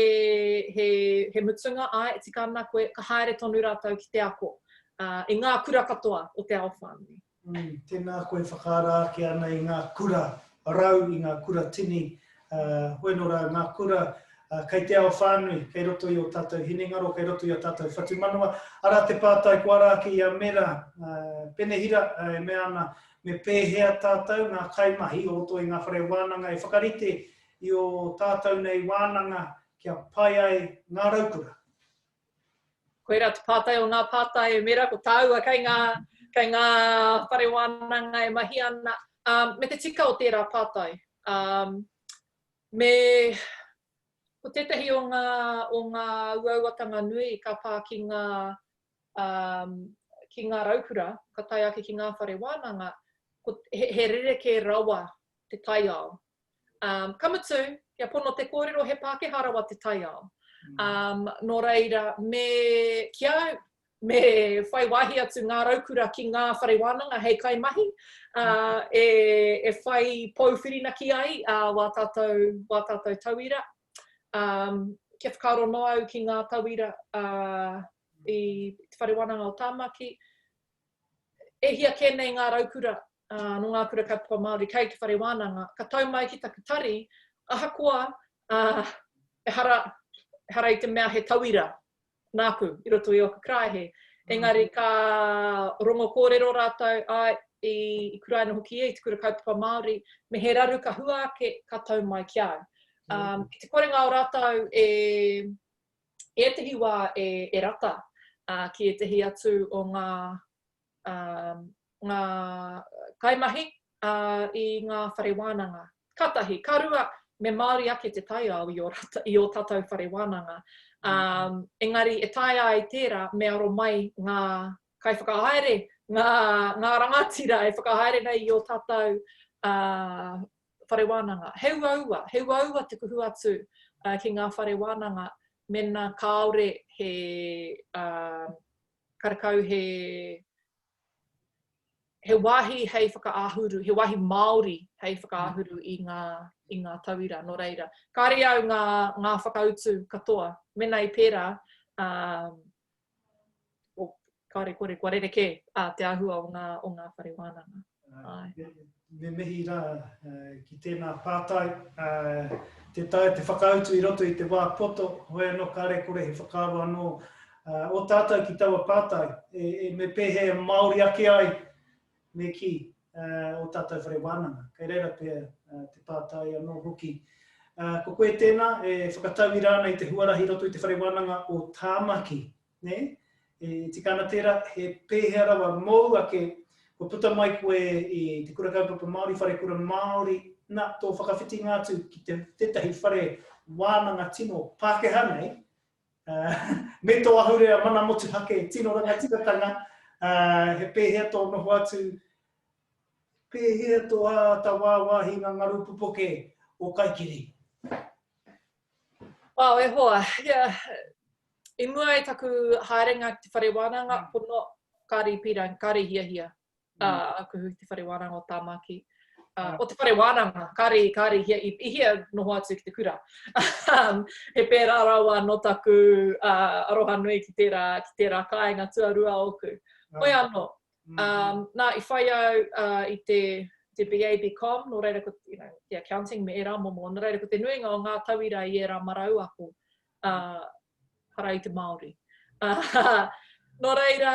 he, he mutunga, āe, tika ana koe, ka haere tonu rātou ki te ako uh, i ngā kura katoa o te ao whānui. Mm, tēnā koe whakaara ake ana i ngā kura rau, i ngā kura tini, uh, hoi nō rā, ngā kura uh, kei te ao whānui, kei roto i o tātou hinengaro, kei roto i o tātou whatumanawa. Arā te pātai kua ara ake i a Mera uh, Penehira uh, e mea ana, me pēhea tātou ngā kaimahi o roto i ngā whare wānanga e whakarite i o tātou nei wānanga kia pai ai ngā raukura? Koirā te pātai o ngā pātai e Mera, ko tāua kei ngā, kei ngā whare wānanga e mahi ana. Um, me te tika o tērā pātai. Um, me, ko tētahi o ngā, o ngā uauatanga nui ka pā ki ngā, um, ki ngā raukura, ka tae ake ki ngā whare wānanga, ko, he, he rerekē rawa te taiao. Um, ka mutu, kia pono te kōrero, he Pākehā rawa te taiao. Mm. Um, nō reira, me, ki au, me whai wāhi atu ngā raukura ki ngā whare wānanga hei kaimahi, ā, e, e whai pou whirinaki ai ā, wā tātou, wā tātou tauira. Ā, kia whakaaro noa au ki ngā tauira ā, i Te Whare Wānanga o Tāmaki, e hia kē nei ngā raukura ā, nō ngā kura kaupapa Māori kei te whare wānanga, ka tau mai ki taku tari, ahakoa ā, ehara, ehara i te mea he tauira nāku i roto i ōku karaehe, engari ka rongo kōrero rātou, āe, i, i kuraina hoki ia i te kura kaupapa Māori, me he raru ka hua ake, ka tau mai ki a au. Um, i te korenga o rātou e, ētehi wā e, e rata uh, ki ētehi atu o ngā, uh, ngā kaimahi uh, i ngā whare wānanga. Ka tahi, ka rua, me Māori ake te taiao i ō, rata, i ō tātou whare wānanga. Um, engari e taea ai tērā, me aro mai ngā kaiwhakahaere, ngā, ngā rangatira e whakahaere nei i ō tātou uh, whare wānanga. He uaua, he uaua te kuhu atu uh, ki ngā whare wānanga mēnā kāore he uh, karekau he he wāhi hei whakaāhuru, he wāhi Māori hei whakaāhuru i ngā, i ngā tauira. Nō reira, kāre au ngā, ngā whakautu katoa. Mēnā i pērā, um, o, kāre kore, kua rerekē uh, te āhua o ngā, o ngā whare wānanga. Āe. Me mihi rā ki tēnā pātai, tē taea te whakautu i roto i te wā poto, hoi anō kāre kore he whakaaro anō o tātou ki taua pātai, e, me pēhea e Māori ake ai, me kī, o tātou whare wānanga. Kei reira pea te pātai anō hoki. Ko koe tēnā e whakatauira ana i te huarahi i roto i te whare wānanga o Tāmaki. Nē? E tika ana tērā, he pēhea rawa mōu ake, kua puta mai koe i te Kura Kaupapa Māori, Wharekura Māori, nā, tō whakawhitinga atu ki te, tētahi whare wānanga tino Pākehā nei, uh, me tō ahurea mana motuhake, tino rangatiratanga, uh, he pēhea tō noho atu, pēhea tō āta wāwāhi ngā ngaru pupuke o Kaikiri? Wow, e hoa, yeah. I mua i taku haerenga ki te whare wānanga, mm. pono, kāre i pīrangi, kāre i hiahia mm. uh, kuhu ki te whare wānanga o Tāmaki. Uh, o te whare wānanga, kāre, kāre i hia, i, i hia noho atu ki te kura. Um, he pērā rawa nō taku uh, aroha nui ki tērā, ki tērā kāinga tuarua ōku. Hoi anō, mm -hmm. um, nā, i whai au uh, i te, te BA BCom, nō reira ko, you know, te accounting me ērā momo, nō reira ko te nuinga o ngā tauira i ērā marau ako, uh, hara i te Māori. Uh, nō reira,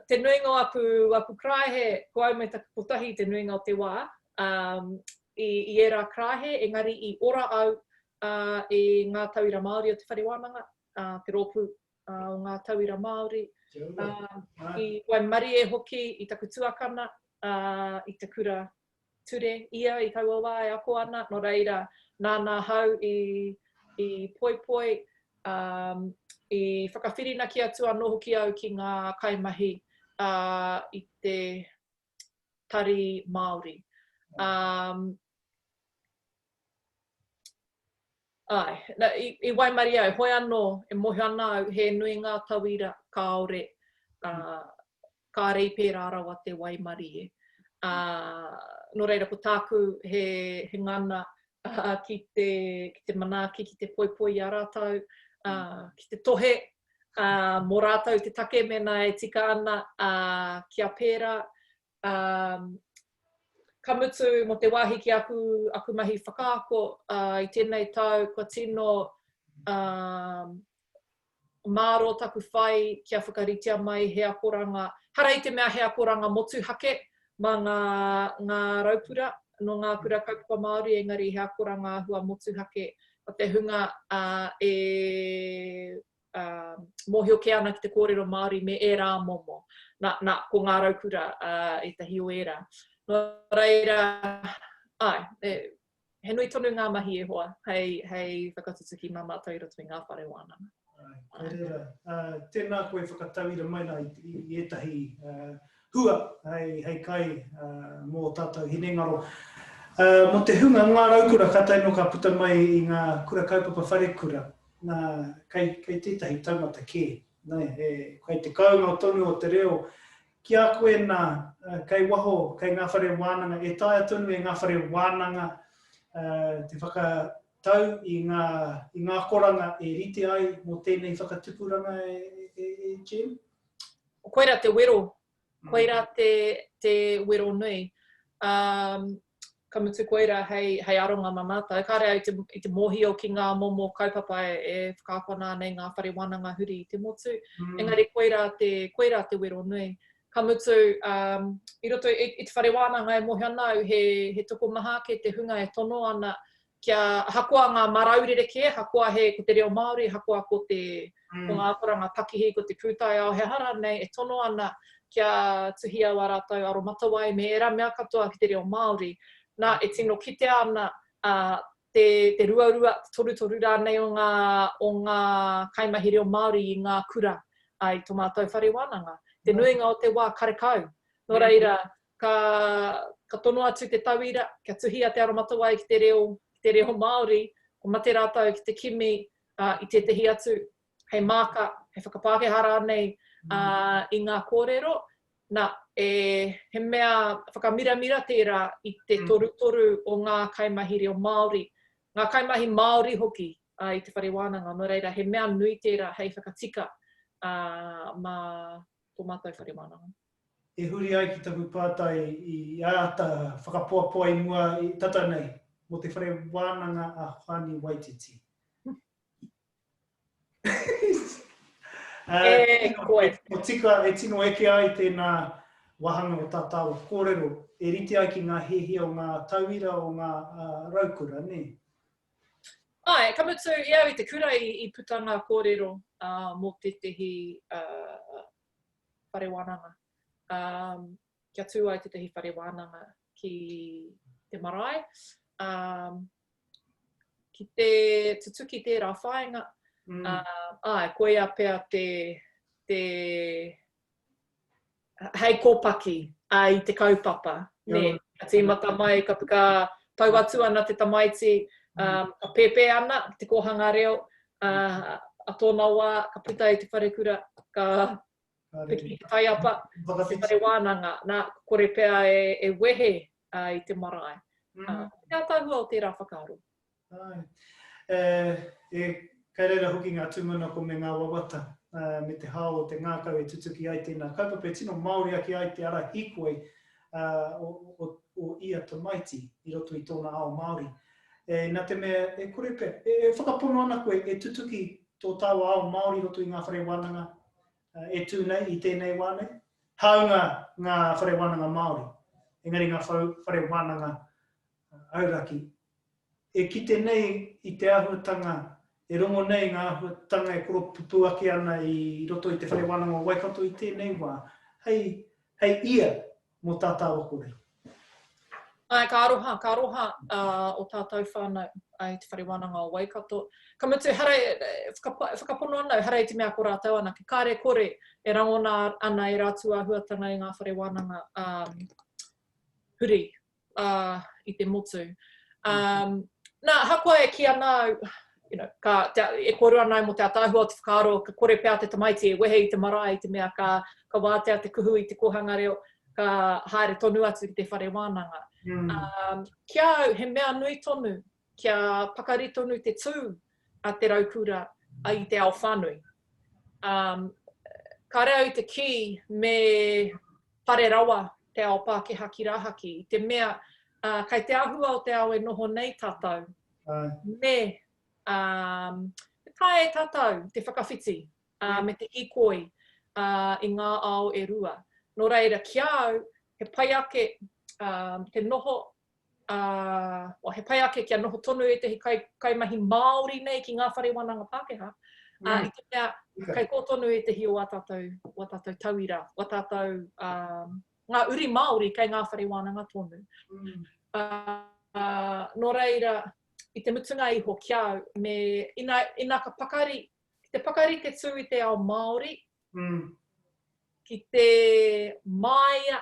te nuinga o aku, aku karaehe, ko au me taku kotahi te nuinga o te wā, um, i, i ērā karaehe, engari i ora au uh, i ngā tauira Māori o te whare wānanga, uh, te rōpū uh, o ngā tauira Māori. Uh, I waimarie hoki i taku tuakana uh, i te kura ture ia i taua wā e ako ana, nō reira, nāna ahau i, i poipoi, um, i whakawhirinaki atu anō hoki au ki ngā kaimahi uh, i te tari Māori. Um, Āe, na, i, i waimarie au, hoi anō, e mōhio ana au, he nui ngā tauira kāore, ā, kāre i pērā rawa te waimarie. Ā, nō reira, ko tāku he, he ngana ā, ki te, ki te manaaki, ki te poipoi i a rātou, ā, ki te tohe, ā, mō rātou te take mēnā e tika ana, ā, kia pērā, Ā, ka mutu mō te wāhi ki aku, aku mahi whakaako, ā, i tēnei tau kua tino, ā, mārō taku whai kia whakaritea mai he akoranga, hara i te mea he akoranga motuhake mā ngā, ngā raukura, nō ngā kura kaupapa Māori, engari he akoranga āhua motuhake mā te hunga, ā, e ā, mōhio kē ana ki te kōrero Māori me ērā momo. Nā, nā, ko ngā raukura, ā, ētahi o ērā. Nō reira, āe, e, he nui tonu ngā mahi e hoa hei, hei whakatutuki mā mātou i roto i ngā whare wānanga. Āe, ko reira, ā, tēnā koe whakatauira mai nā i, i ētahi, ā, hua hei, hei kai, ā, mō tātou hinengaro. Ā, mō te hunga ngā raukura kātahi nō ka puta mai i ngā kura kaupapa wharekura, Nā, kei, kei tētahi taumata kē. Nē, e, kei te kounga tonu o te reo. Ki a koe nā, kei waho, kei ngā whare wānanga, e taea tonu e ngā whare wānanga te whakatau i ngā, i ngā akoranga e rite ai mō tēnei whakatupuranga e, e, e Jen? Koirā te wero Koirā te, te wero nui. Um, ka mutu koirā hei, hei aronga mā mātou. Kāre au i te, i te mōhio ki ngā momo kaupapa e, e whakaakona ana i ngā whare wānanga huri i te motu. Mm. Engari koirā te, koirā te wero nui. Ka mutu, um, i roto i, i te whare wānanga e mōhio ana au, he, he tokomaha ake te hunga e tono ana kia ahakoa ngā marau rerekē, ahakoa he ko te reo Māori, ahakoa ko te mm. ko ngā akoranga pakihi, ko te pūtaiao, he aha rānei e tono ana kia tuhia wā rātou aromatawai me ērā mea katoa ki te reo Māori. Nā, e tino kitea ana a, te, te ruarua, te torutoru rānei o ngā, o ngā kaimahi reo Māori i ngā kura a, i tō mātou whare wānanga. Te nuinga o te wā karekau. Nō reira, Ka, ka tono atu te tauira kia tuhia te aromatawai ki te reo, ki te reo Māori, kua mate rātou ki te kimi uh, i tētehi atu hei māka, hei whakapākehā rānei uh, i ngā kōrero. Nā, e, he mea whakamiramira tērā i te mm. torutoru o ngā kaimahi reo Māori, ngā kaimahi Māori hoki uh, i te whare wānanga. Nō reira, he mea nui tērā hei whakatika uh, mā tō mātou whare wānanga. E huri ai ki taku pātai i āta whakapoapoa i mua i tata nei mō te whare wānanga a Hoani Waititi. E koe. E tika, e tino eke ai tēnā wāhanga o tā tāua kōrero, e rite ai ki ngā hiahia o ngā tauira o ngā raukura, nē? Āe, ka mutu i au i te kura i puta ngā kōrero mō tētehi whare wānanga. Um, kia tū ai tētahi whare wānanga ki te marae. Um, ki te tutuki tērā whāinga, mm. uh, āe, koia pea te, te hei kōpaki uh, i te kaupapa. Mm. Nē, ka tīmata mai, ka, ka tau atu ana te tamaiti, mm. um, ka pēpē ana te kōhanga reo, uh, a tōna wā, ka puta i te wharekura, ka piki te taiapa, te whare wānanga, nā, kore pea e, e wehe uh, i te marae. Mm. Uh, te ātaahua o tērā whakaaro. Ai. E, e, kei reira hoki ngā tūmanako me ngā wawata, uh, me te hao o te ngākau e tutuki ai tēnā kaupapa, e tino Māori ake ai te ara hīkoi uh, o, o, o ia tamaiti i roto i tōna ao Māori. E, nā te mea, e kore pea, e, e whakapono ana koe e tutuki tō tāua ao Māori i roto i ngā whare wānanga e tū nei i tēnei wā nei? Hāunga ngā whare wānanga Māori, engari ngā whare wānanga auraki, e kite nei i te āhuatanga, e rongo nei ngā āhuatanga e koropupū ake ana i roto i te Whare Wānanga o Waikato i tēnei wā, hei, hei ia mō tā tāua kōrero. Āe, ka aroha, ka aroha uh, o tātou whānau i te Whare Wānanga o Waikato. Ka mutu, hara, whakapono ana au, hara i te mea ko rātou anake, kāre kore e rangona ana e rātou āhuatanga i ngā whare wānanga um, huri uh, i te motu. Um, nā, ahakoa e kī ana au, you know, ka, te, e kōrero ana au mō te ataahua o te whakaaro, ka kore pea te tamaiti e wehe i te marae i te mea ka, ka wātea te kuhu i te kōhanga reo, ka haere tonu atu ki te whare wānanga. Mm. Um, ki a au, he mea nui tonu, kia pakari tonu te tū a te raukura a i te ao whānui. Um, kāre au i te kī me pare rawa te ao Pākehā ki rāhaki, i te mea, uh, kai te āhua o te ao e noho nei tātou, me, um, me taea e tātou te whakawhiti uh, me te hīkoi uh, i ngā ao e rua. Nō reira, ki a au, he pai ake um, te noho ā, well, he pai ake kia noho tonu ētehi kai, kaimahi Māori nei ki ngā whare wānanga Pākehā, ā, mm. i te mea, kei kō tonu ētehi o ā tātou, o ā tātou tauira, o ā tātou, um, ngā uri Māori kei ngā whare wānanga tonu. Mm. Uh, nō reira, i te mutunga iho ki au, me, ina, ina ka pakari, ki te pakari te tū i te ao Māori, mm. ki te māia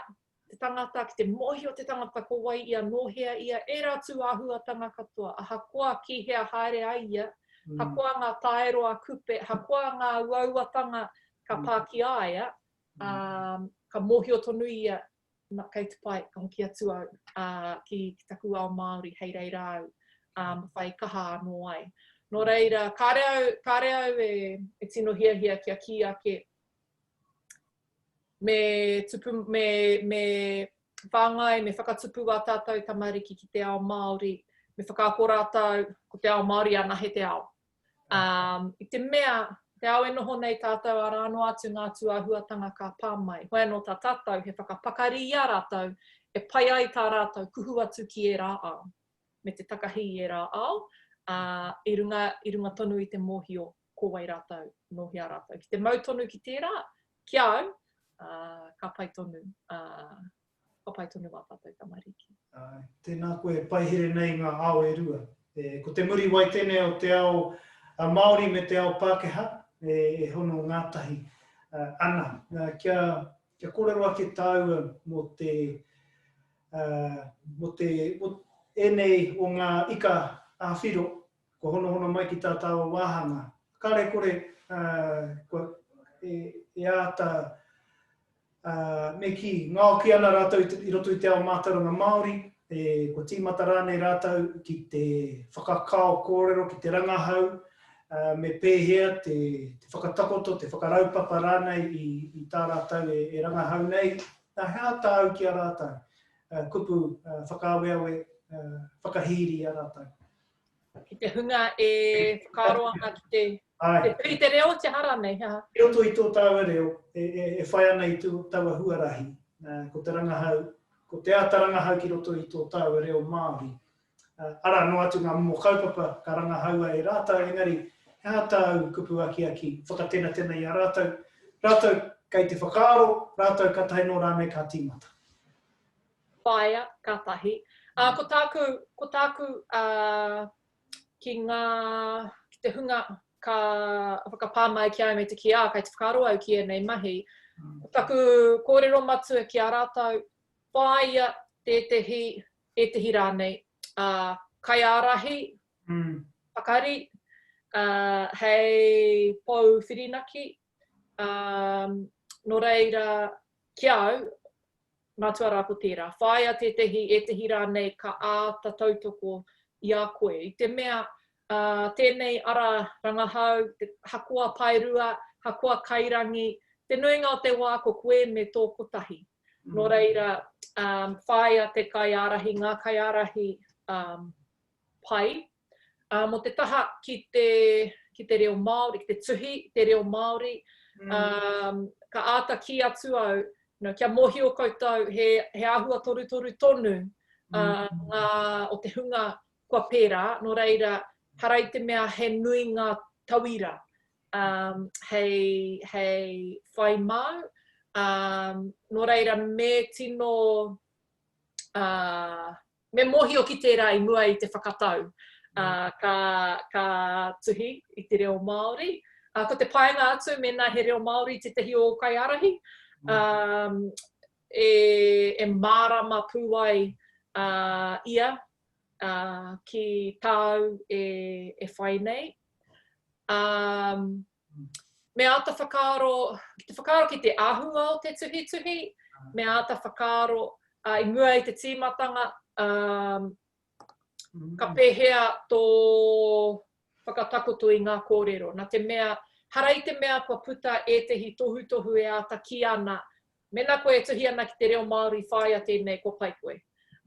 te tangata, ki te mōhio te tangata ko wai ia, nō hea ia, ērā tū āhuatanga katoa, ahakoa ki hea haere ai ia, mm. hakoa ngā taero a Kupe, hakoa ngā uauatanga Ka pā ki a ia, ā, ka mōhio tonu ia, na, kei te pai, ka hoki atu au, ā, ki, ki taku ao Māori, hei reira au, ā, whai kaha anō ai. Nō reira, kāre au, kāre au e, e tino hiahia kia kī ake, me tupu, me, me whāngai, me whakatupu ā tātou tamariki ki te ao Māori, me whakaako rātou, ko te ao Māori anahe te ao. Um, I te mea, te ao e noho nei tātou arā noa atu ngā tūāhuatanga ka pā mai. Hoi anō tā tātou he whakapakari i a rātou e pai ai tā rātou kuhu atu ki ērā ao, me te takahi i ērā ao, ā, i runga, i runga tonu i te mōhio ko wai rātou, nō hea rātou. Ki te mau tonu ki tērā, ki a au, ā, ka pai tonu, ā, ka pai tonu ā tātou tamariki. Āe, tēnā koe e paihere nei ngā ao e rua. E, ko te Muriwai tēnei o te ao Māori me te ao Pākehā e, e hono ngātahi ana. Kia, kia kōrero ake tāua mō te, mō te, mō ēnei o ngā ika ā-whiro kua honohono mai ki tā tāua wāhanga. Kāre kore, kua, e, e āta Ā, me kī, ngaoki ana rātou i roto i te ao mātauranga Māori, e, kua tīmata rānei rātou ki te whakakao kōrero, ki te rangahau, ā, me pēhea te, te whakatakoto, te whakaraupapa rānei i, i tā rātou e, e rangahau nei. Nā, he aha tāu ki a rātou? Ā, kupu, ā, whakaaweawe, ā, whakahīri i a rātou. Ki te hunga e whakaaro ana ki te, te tuhi te reo, te aha rānei, he aha? I roto i tō tāua reo, e, e, e whai ana i tō taua huarahi, ko te rangahau, ko te āta rangahau ki roto i tō tāua reo Māori. Arā noa atu ngā momo kaupapa ka rangahaua e rātou, engari he aha tāu kupu akiaki, whakatenatena i a rātou, rātou kei te whakaaro, rātou katahi nō rānei ka tīmata. Whāia, ka tahi. Ā, ko tāku, ko tāku, ā, ki ngā, ki te hunga ka whakapā mai ki a au me te kī, ā, kei te whakaaro au ki ēnei mahi. Ko taku kōrero matua ki a rātou, whāia tētehi, ētehi rānei, ā, kaiārahi, pakari, ā, hei pou whirinaki, ā, nō reira, ki a au, Matua rā ko tērā. Whāia tētehi, ētehi rānei ka āta tautoko i a koe. I te mea, ā, tēnei ara rangahau, te, hakoa paerua, hakoa kairangi, te nuinga o te wā ko koe me tō kotahi. Nō reira, ā, whāia te kaiārahi, ngā kaiārahi, ā, pai. Ā, mō te taha ki te, ki te reo Māori, ki te tuhi i te reo Māori, ā, ka āta kī atu au, you know, kia mōhio koutou he, he āhua torutoru tonu ā, ngā, o te hunga kua pērā, nō reira, hara i te mea he nui ngā tauira um, hei, hei whai māu, um, nō reira me tino uh, Me mōhio ki tērā i mua i te whakatau, ā, ka, ka tuhi i te reo Māori. Ā, ko te painga atu mēnā he reo Māori tētahi o ō kaiārahi, ā, e, e mārama pū ai ā, ia ā, ki tāu e, e whai nei. Ā, me āta whakaaro, ki te whakaaro ki te āhua o te tuhituhi, me āta whakaaro uh, i mua i te tīmatanga, um, ka pēhea tō whakatakoto i ngā kōrero. Nā te mea, hara i te mea kua puta ētehi tohutohu e āta kī ana, mēnā koe e tuhi ana ki te reo Māori whāia tēnei kua pai koe.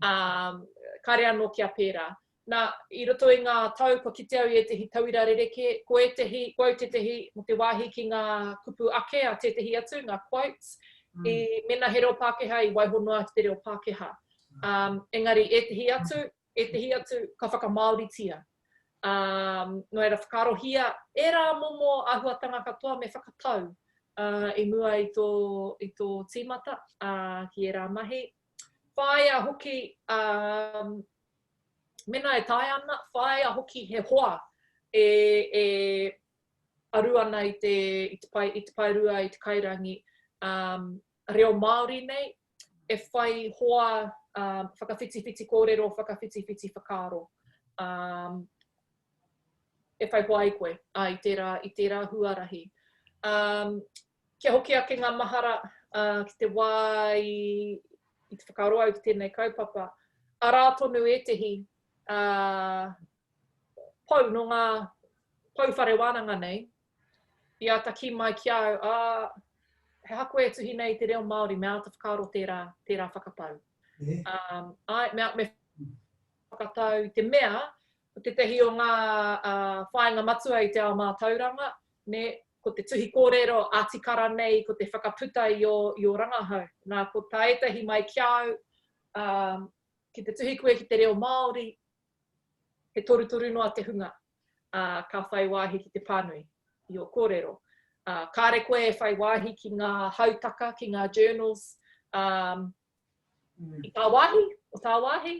Um, kāre anō kia pērā. Nā, i roto i ngā tau kua kite au i ētehi tauira rerekē, ko ētehi, ko au tētehi mō te wāhi ki ngā kupu ake a tētehi atu, ngā quotes, mm. i, mēnā he reo Pākehā i waiho noa ki te reo Pākehā. Um, engari ētehi atu, ētehi atu ka whakamāoritia. Um, nō reira whakaarohia ērā momo āhuatanga katoa me whakatau uh, i mua i tō, i tō tīmata uh, ki ērā mahi. Whāia hoki, um, Mēnā e taea ana, whāia hoki he hoa e, e aru ana i te, i te, pae, i te paerua, i te kairangi, um, reo Māori nei, e whai hoa um, whakawhitiwhiti kōrero, whakawhitiwhiti whakaaro. Um, e whai hoa ai koe a, i, tērā, i tērā huarahi. Um, Kia hoki ake ngā mahara ki te wā i, i te whakaaro au ki tēnei kaupapa, arā tonu ētehi pou nō ngā pou whare wānanga nei, i āta kī mai ki a au, ā, he aha koe e tuhi nei i te reo Māori, me āta whakaaro tērā, tērā whakatau. Um, āe, me, me whakatau i te mea, ko tētahi o ngā uh, whāinga matua i te ao mātauranga, nē, ko te tuhi kōrero ā-tikara nei, ko te whakaputa i ō, i ō rangahau. Nā, ko tā ētahi mai ki a au, um, ki te tuhi koe ki te reo Māori, he torutoru noa te hunga ā, ka whai wāhi ki te pānui i ō kōrero. Ā, kāre koe e whai wāhi ki ngā hautaka, ki ngā journals, ā, i tāwāhi, o tāwāhi,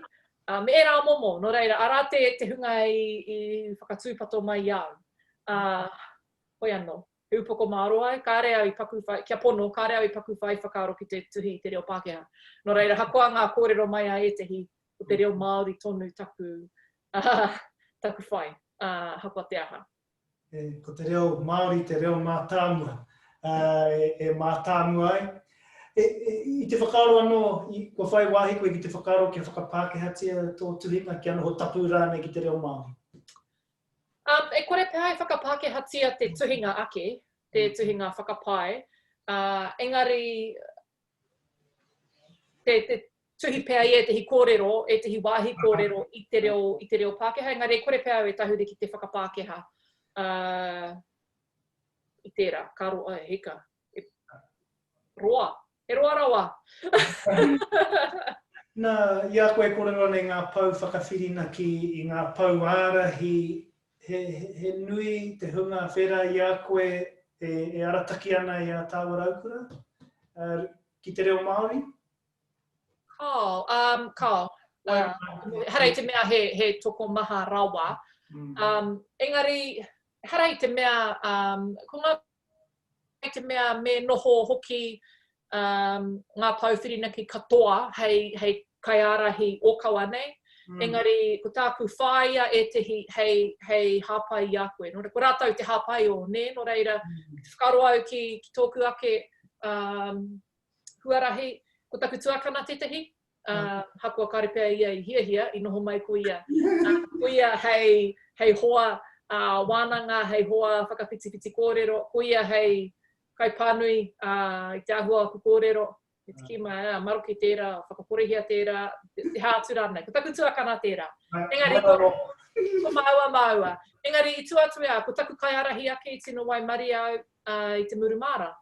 ā, me ērā momo. Nō reira, arā te, te hunga i, i whakatūpato mai i a au. Ā, hoi anō, he upoko mārō ai, kāre au i paku whai, kia pono, kāre au i paku whai whakaaro ki te tuhi i te reo Pākehā. Nō reira, hakoa ngā kōrero mai a ētehi, ko te reo Māori tonu taku, taku whai, ahakoa te aha. Ko te reo Māori te reo mātāmua e mātāmua ai. I te whakaaro anō, kua whai wāhi koe ki te whakaaro kia whakapākehātia tō tuhinga, kia noho tapu rānei ki te reo Māori? Um, e kore pea e whakapākehātia te tuhinga ake, te tuhinga whakapae, uh, engari te, te tuhi pea i ētehi kōrero, ētehi wāhi kōrero i te reo, i te reo Pākehā, engari e kore pea au e tahuri ki te whakapākehā uh, i tērā, ka roa, e hika, e, roa, he roa rawa. Nā, i a koe e kōrero ana i ngā pou whakawhirinaki, i ngā pou ārahi, he, he, he nui te hunga whērā i a koe e, e arataki ana i a tāua raukura uh, ki te reo Māori? Kao, um, kao. Uh, hara i te mea he, he tokomaha rawa. Mm. Um, engari, hara i te mea, um, ko ngā i te mea me noho hoki um, ngā pou whirinaki katoa hei, hei kaiārahi ōkawa nei. Mm. Engari, ko tāku whāia ētehi hei, hei hāpai i a koe. Nō, ko rātou te hāpai o, nē? Nō reira, mm. te whakaaro au ki, ki tōku ake um, huarahi, ko taku tuakana tētehi, uh, hakoa kāre pea ia i hiahia, i noho mai ko ia. Uh, ko ia hei, hei hoa uh, wānanga, hei hoa whakawhitiwhiti kōrero, ko ia hei kaipānui uh, i te āhua o aku kōrero, me te kī mai, ah, maroke tērā, whakakorehia tērā, te, te hā atu rānei. Ko taku tuakana tērā. Engari, ko, ko māua māua. Engari, i tua atu ea, ko taku kaiārahi ake i tino waimarie au uh, i te murumāra.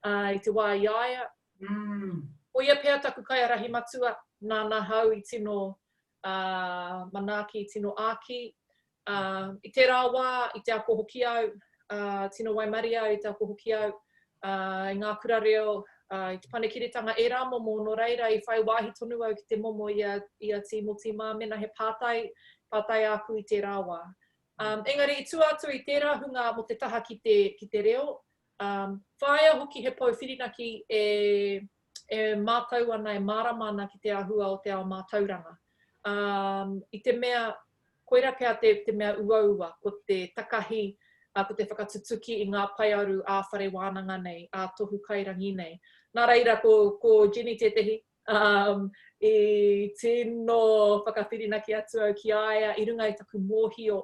uh, i te wā i a ia. Mm. Ko ia pea taku kaiārahi matua, nāna hau i tino uh, manaaki, i tino āki. Uh, I tērā wā, i te ako hoki au, uh, tino waimarie au i te ako hoki au, uh, i ngā kura reo, uh, i te panekiretanga, ērā momo, nō reira i whai wāhi tonu au ki te momo i a, i a Tīmoti mā, mena he pātai, pātai āku i tērā wā. Um, engari i tua atu i tērā hunga mō te taha ki te, ki te reo, Um, whāia hoki he pou whirinaki e, e mātau ana, e mārama ana ki te āhua o te ao mātauranga. Um, I te mea, koira pea te, te mea uaua, ko te takahi, uh, ko te whakatutuki i ngā paearu ā-whare wānanga nei, ā-tohu kairangi nei. Nā reira, ko, ko Jenny tētehi, um, i tino whakawhirinaki atu au ki a ia i runga i taku mōhio,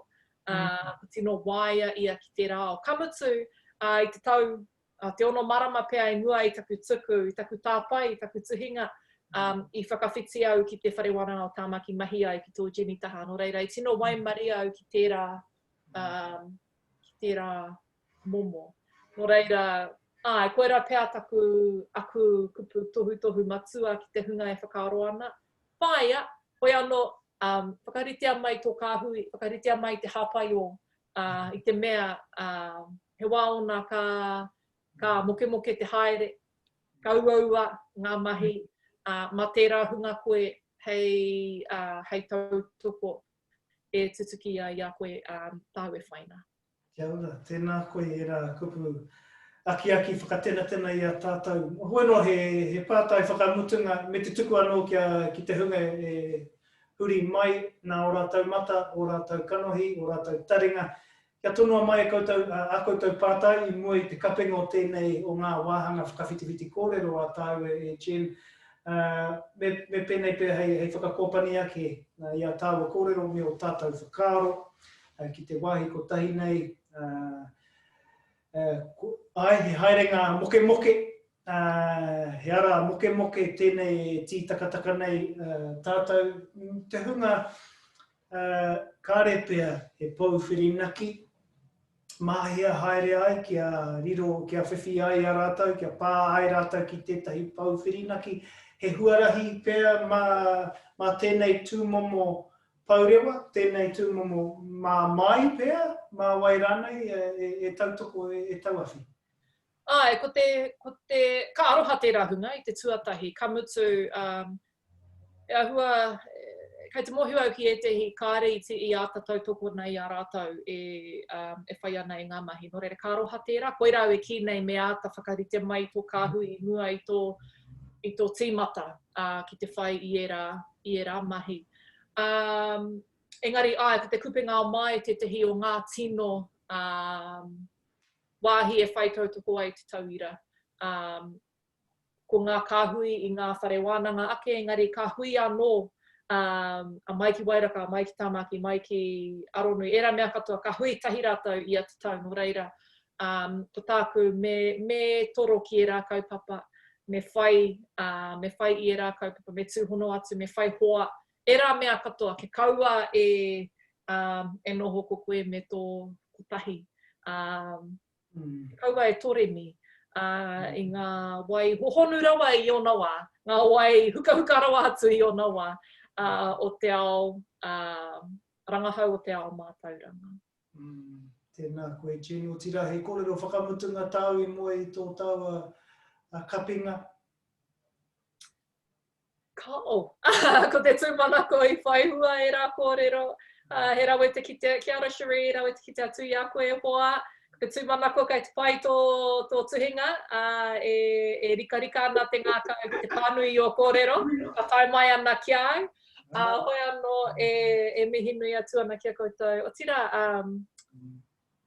uh, mm. ko tino waia ia ki tērā ao. Ka mutu, uh, i te tau, uh, te ono marama pea i mua i taku tuku, i taku tāpae, i taku tuhinga, um, i whakawhiti au ki te Whare Wānanga o Tāmaki mahi ai ki tō Jenny taha. Nō reira, i tino waimarie au ki tērā, um, ki tērā momo. Nō reira, āe, koirā pea taku, aku kupu tohutohu matua ki te hunga e whakaaro ana. Whāia, hoi anō, um, whakaritea mai tō kāhui, whakaritea mai te hāpai ō, uh, i te mea, uh, he wā ōna ka, ka mokemoke te haere, ka uaua ngā mahi, uh, mā tērā hunga koe hei, uh, hei tautoko e tutuki ai i a koe um, tāu e whai nā. Kia ora, tēnā koe ērā kupu akiaki whakatenatena i a tātou. Hoi noa he, he pātai whakamutunga me te tuku anō kia, ki te hunga e huri mai nā ō rātou mata, ō rātou kanohi, ō rātou taringa. Kia tonoa mai e koutou ā koutou pātai i mua i te kapenga o tēnei o ngā wāhanga whakawhitiwhiti kōrero a tāua e Jen. Me, me pēnei pea hei, hei whakakōpani ake i ā tāua kōrero me ō tātou whakaaro ki te wāhi kotahi nei. Āe, he haerenga mokemoke, he ara mokemoke tēnei e tītakataka nei tātou, te hunga Kāre pea he pou whirinaki, mahia haere ai kia riro, kia whiwhi ai i a rātou, kia pā ai rātou ki tētahi pou whirinaki. He huarahi pea mā, mā tēnei tūmomo pourewa, tēnei tūmomo mā mai pea, mā wai rānei e, e tautoko, e, e tauawhi. Āe, ko te, ko te, ka aroha tērā hunga i te tuatahi, ka mutu, um, e āhua, kei te mōhio au ki ētehi kāre i, i āta tautokona i a rātou e, um, e whai ana i ngā mahi. Nō reira, ka aroha tērā, koirā au e kī nei me āta whakarite mai tō kāhui i mua i tō, i tō tīmata uh, ki te whai i ērā, i ērā mahi. Um, engari, āe, ko te kupenga o mai tētehi o ngā tino um, wāhi e whai tautoko ai te tauira. Um, ko ngā kāhui i ngā whare wānanga ake, engari ka hui anō um, a mai ki Wairaka, a mai ki Tāmaki, mai ki Aronui, ērā mea katoa, ka hui tahi rātou ia te tau, nō reira, um, ko tāku me, me toro ki ērā kaupapa, me whai, uh, me whai i ērā kaupapa, me tūhono atu, me whai hoa, ērā mea katoa, ke kaua e, um, e noho ko koe me tō kotahi. Um, mm. Kaua e toremi uh, i ngā wai hohonu rawa i ōna wā, ngā wai hukahuka rawa atu i ōna wā uh, o te ao uh, rangahau o te ao mātauranga. Mm, tēnā koe, Jenny. Otirā, he kōrero whakamutunga tāu i mua i tō tāua kapinga? Kao. Ko te tūmanako i whai hua ērā kōrero. Uh, he rawe te kite, kia ora Cherie, rawe te kite atu i a koe e hoa. Ko te tūmanako kei te pai tō, tō tuhinga, uh, e, e rikarika ana te ngākau ki te pānui i ō kōrero, ka tae mai ana ki a au. Uh, hoi anō e, e mihi nui atu ana ki a koutou. Otirā, um,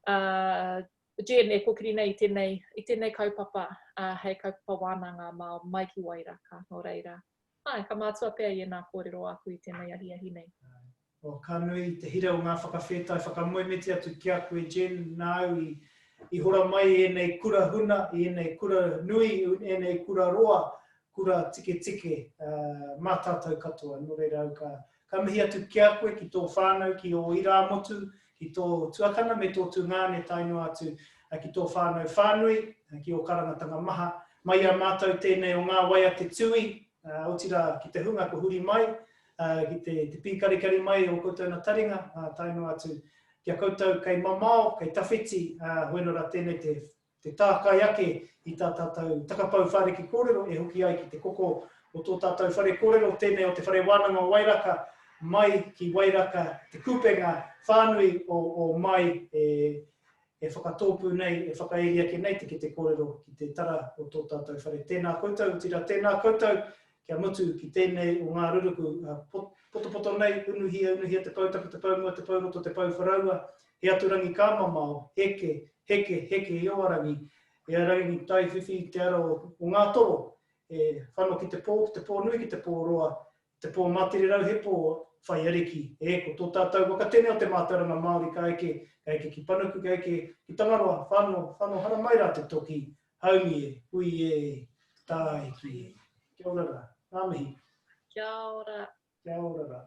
uh, Jen e kōkiri nei i tēnei, i tēnei kaupapa uh, hei kaupapa wānanga mā Maiki Wairaka. Nō reira, āe, ka mātua pea i ēnā kōrero āku i tēnei ahiahi nei. Oh, ka nui te hira o ngā whakawhētai whakamoemiti atu ki a koe, Jen, nāu i, i hora mai i ēnei kura huna, i ēnei kura nui, i ēnei kura roa, kura tiketike uh, mā tātou katoa. Nō reira au ka, Ka mihi atu ki a koe, ki tō whānau, ki ō irāmotu, ki tō tuakana me tō tungāne tae noa atu ki tō whānau whānui, ki ō karangatanga maha. Mai i a mātou tēnei o ngā wai a te tūī, otirā ki te hunga kua huri mai, ki te te pīkarikari mai o koutou na taringa, tae noa atu ki a koutou kei mamao, kei tawhiti, hoeno rā tēnei te te tākai ake i tā tātou takapau whāriki kōrero e hoki ai ki te koko o tō tātou whare kōrero, tēnei o Te Whare Wānanga o Wairaka, mai ki Wairaka, te kupenga whānui o, o mai e, e whakatōpū nei, e whakairi ake nei te kete kōrero ki te tara o tō tātou whare. Tēnā koutou, otirā tēnā koutou, kia mutu ki tēnei o ngā ruruku potopoto nei, unuhia, unuhia te pou tapu, te pou mua, te pou roto, te pou wharaua, he aturangi ka mamao, heke, heke, heke i Oarangi, e Arangi Taiwhiwhi i te ara o, o ngā toro, e whano ki te pō, ki te pō nui, ki te pō roa, te pō matererau he pō whai ariki, e ko tō tātou waka tēnei o te mātauranga Māori ka eke, ka eke ki Panuku, ka eke ki Tangaroa, whano, whano haramai rā te toki, haumi e, hui e, tāiki e. Kia ora rā. Ngā mihi. Kia ora. Kia ora rā.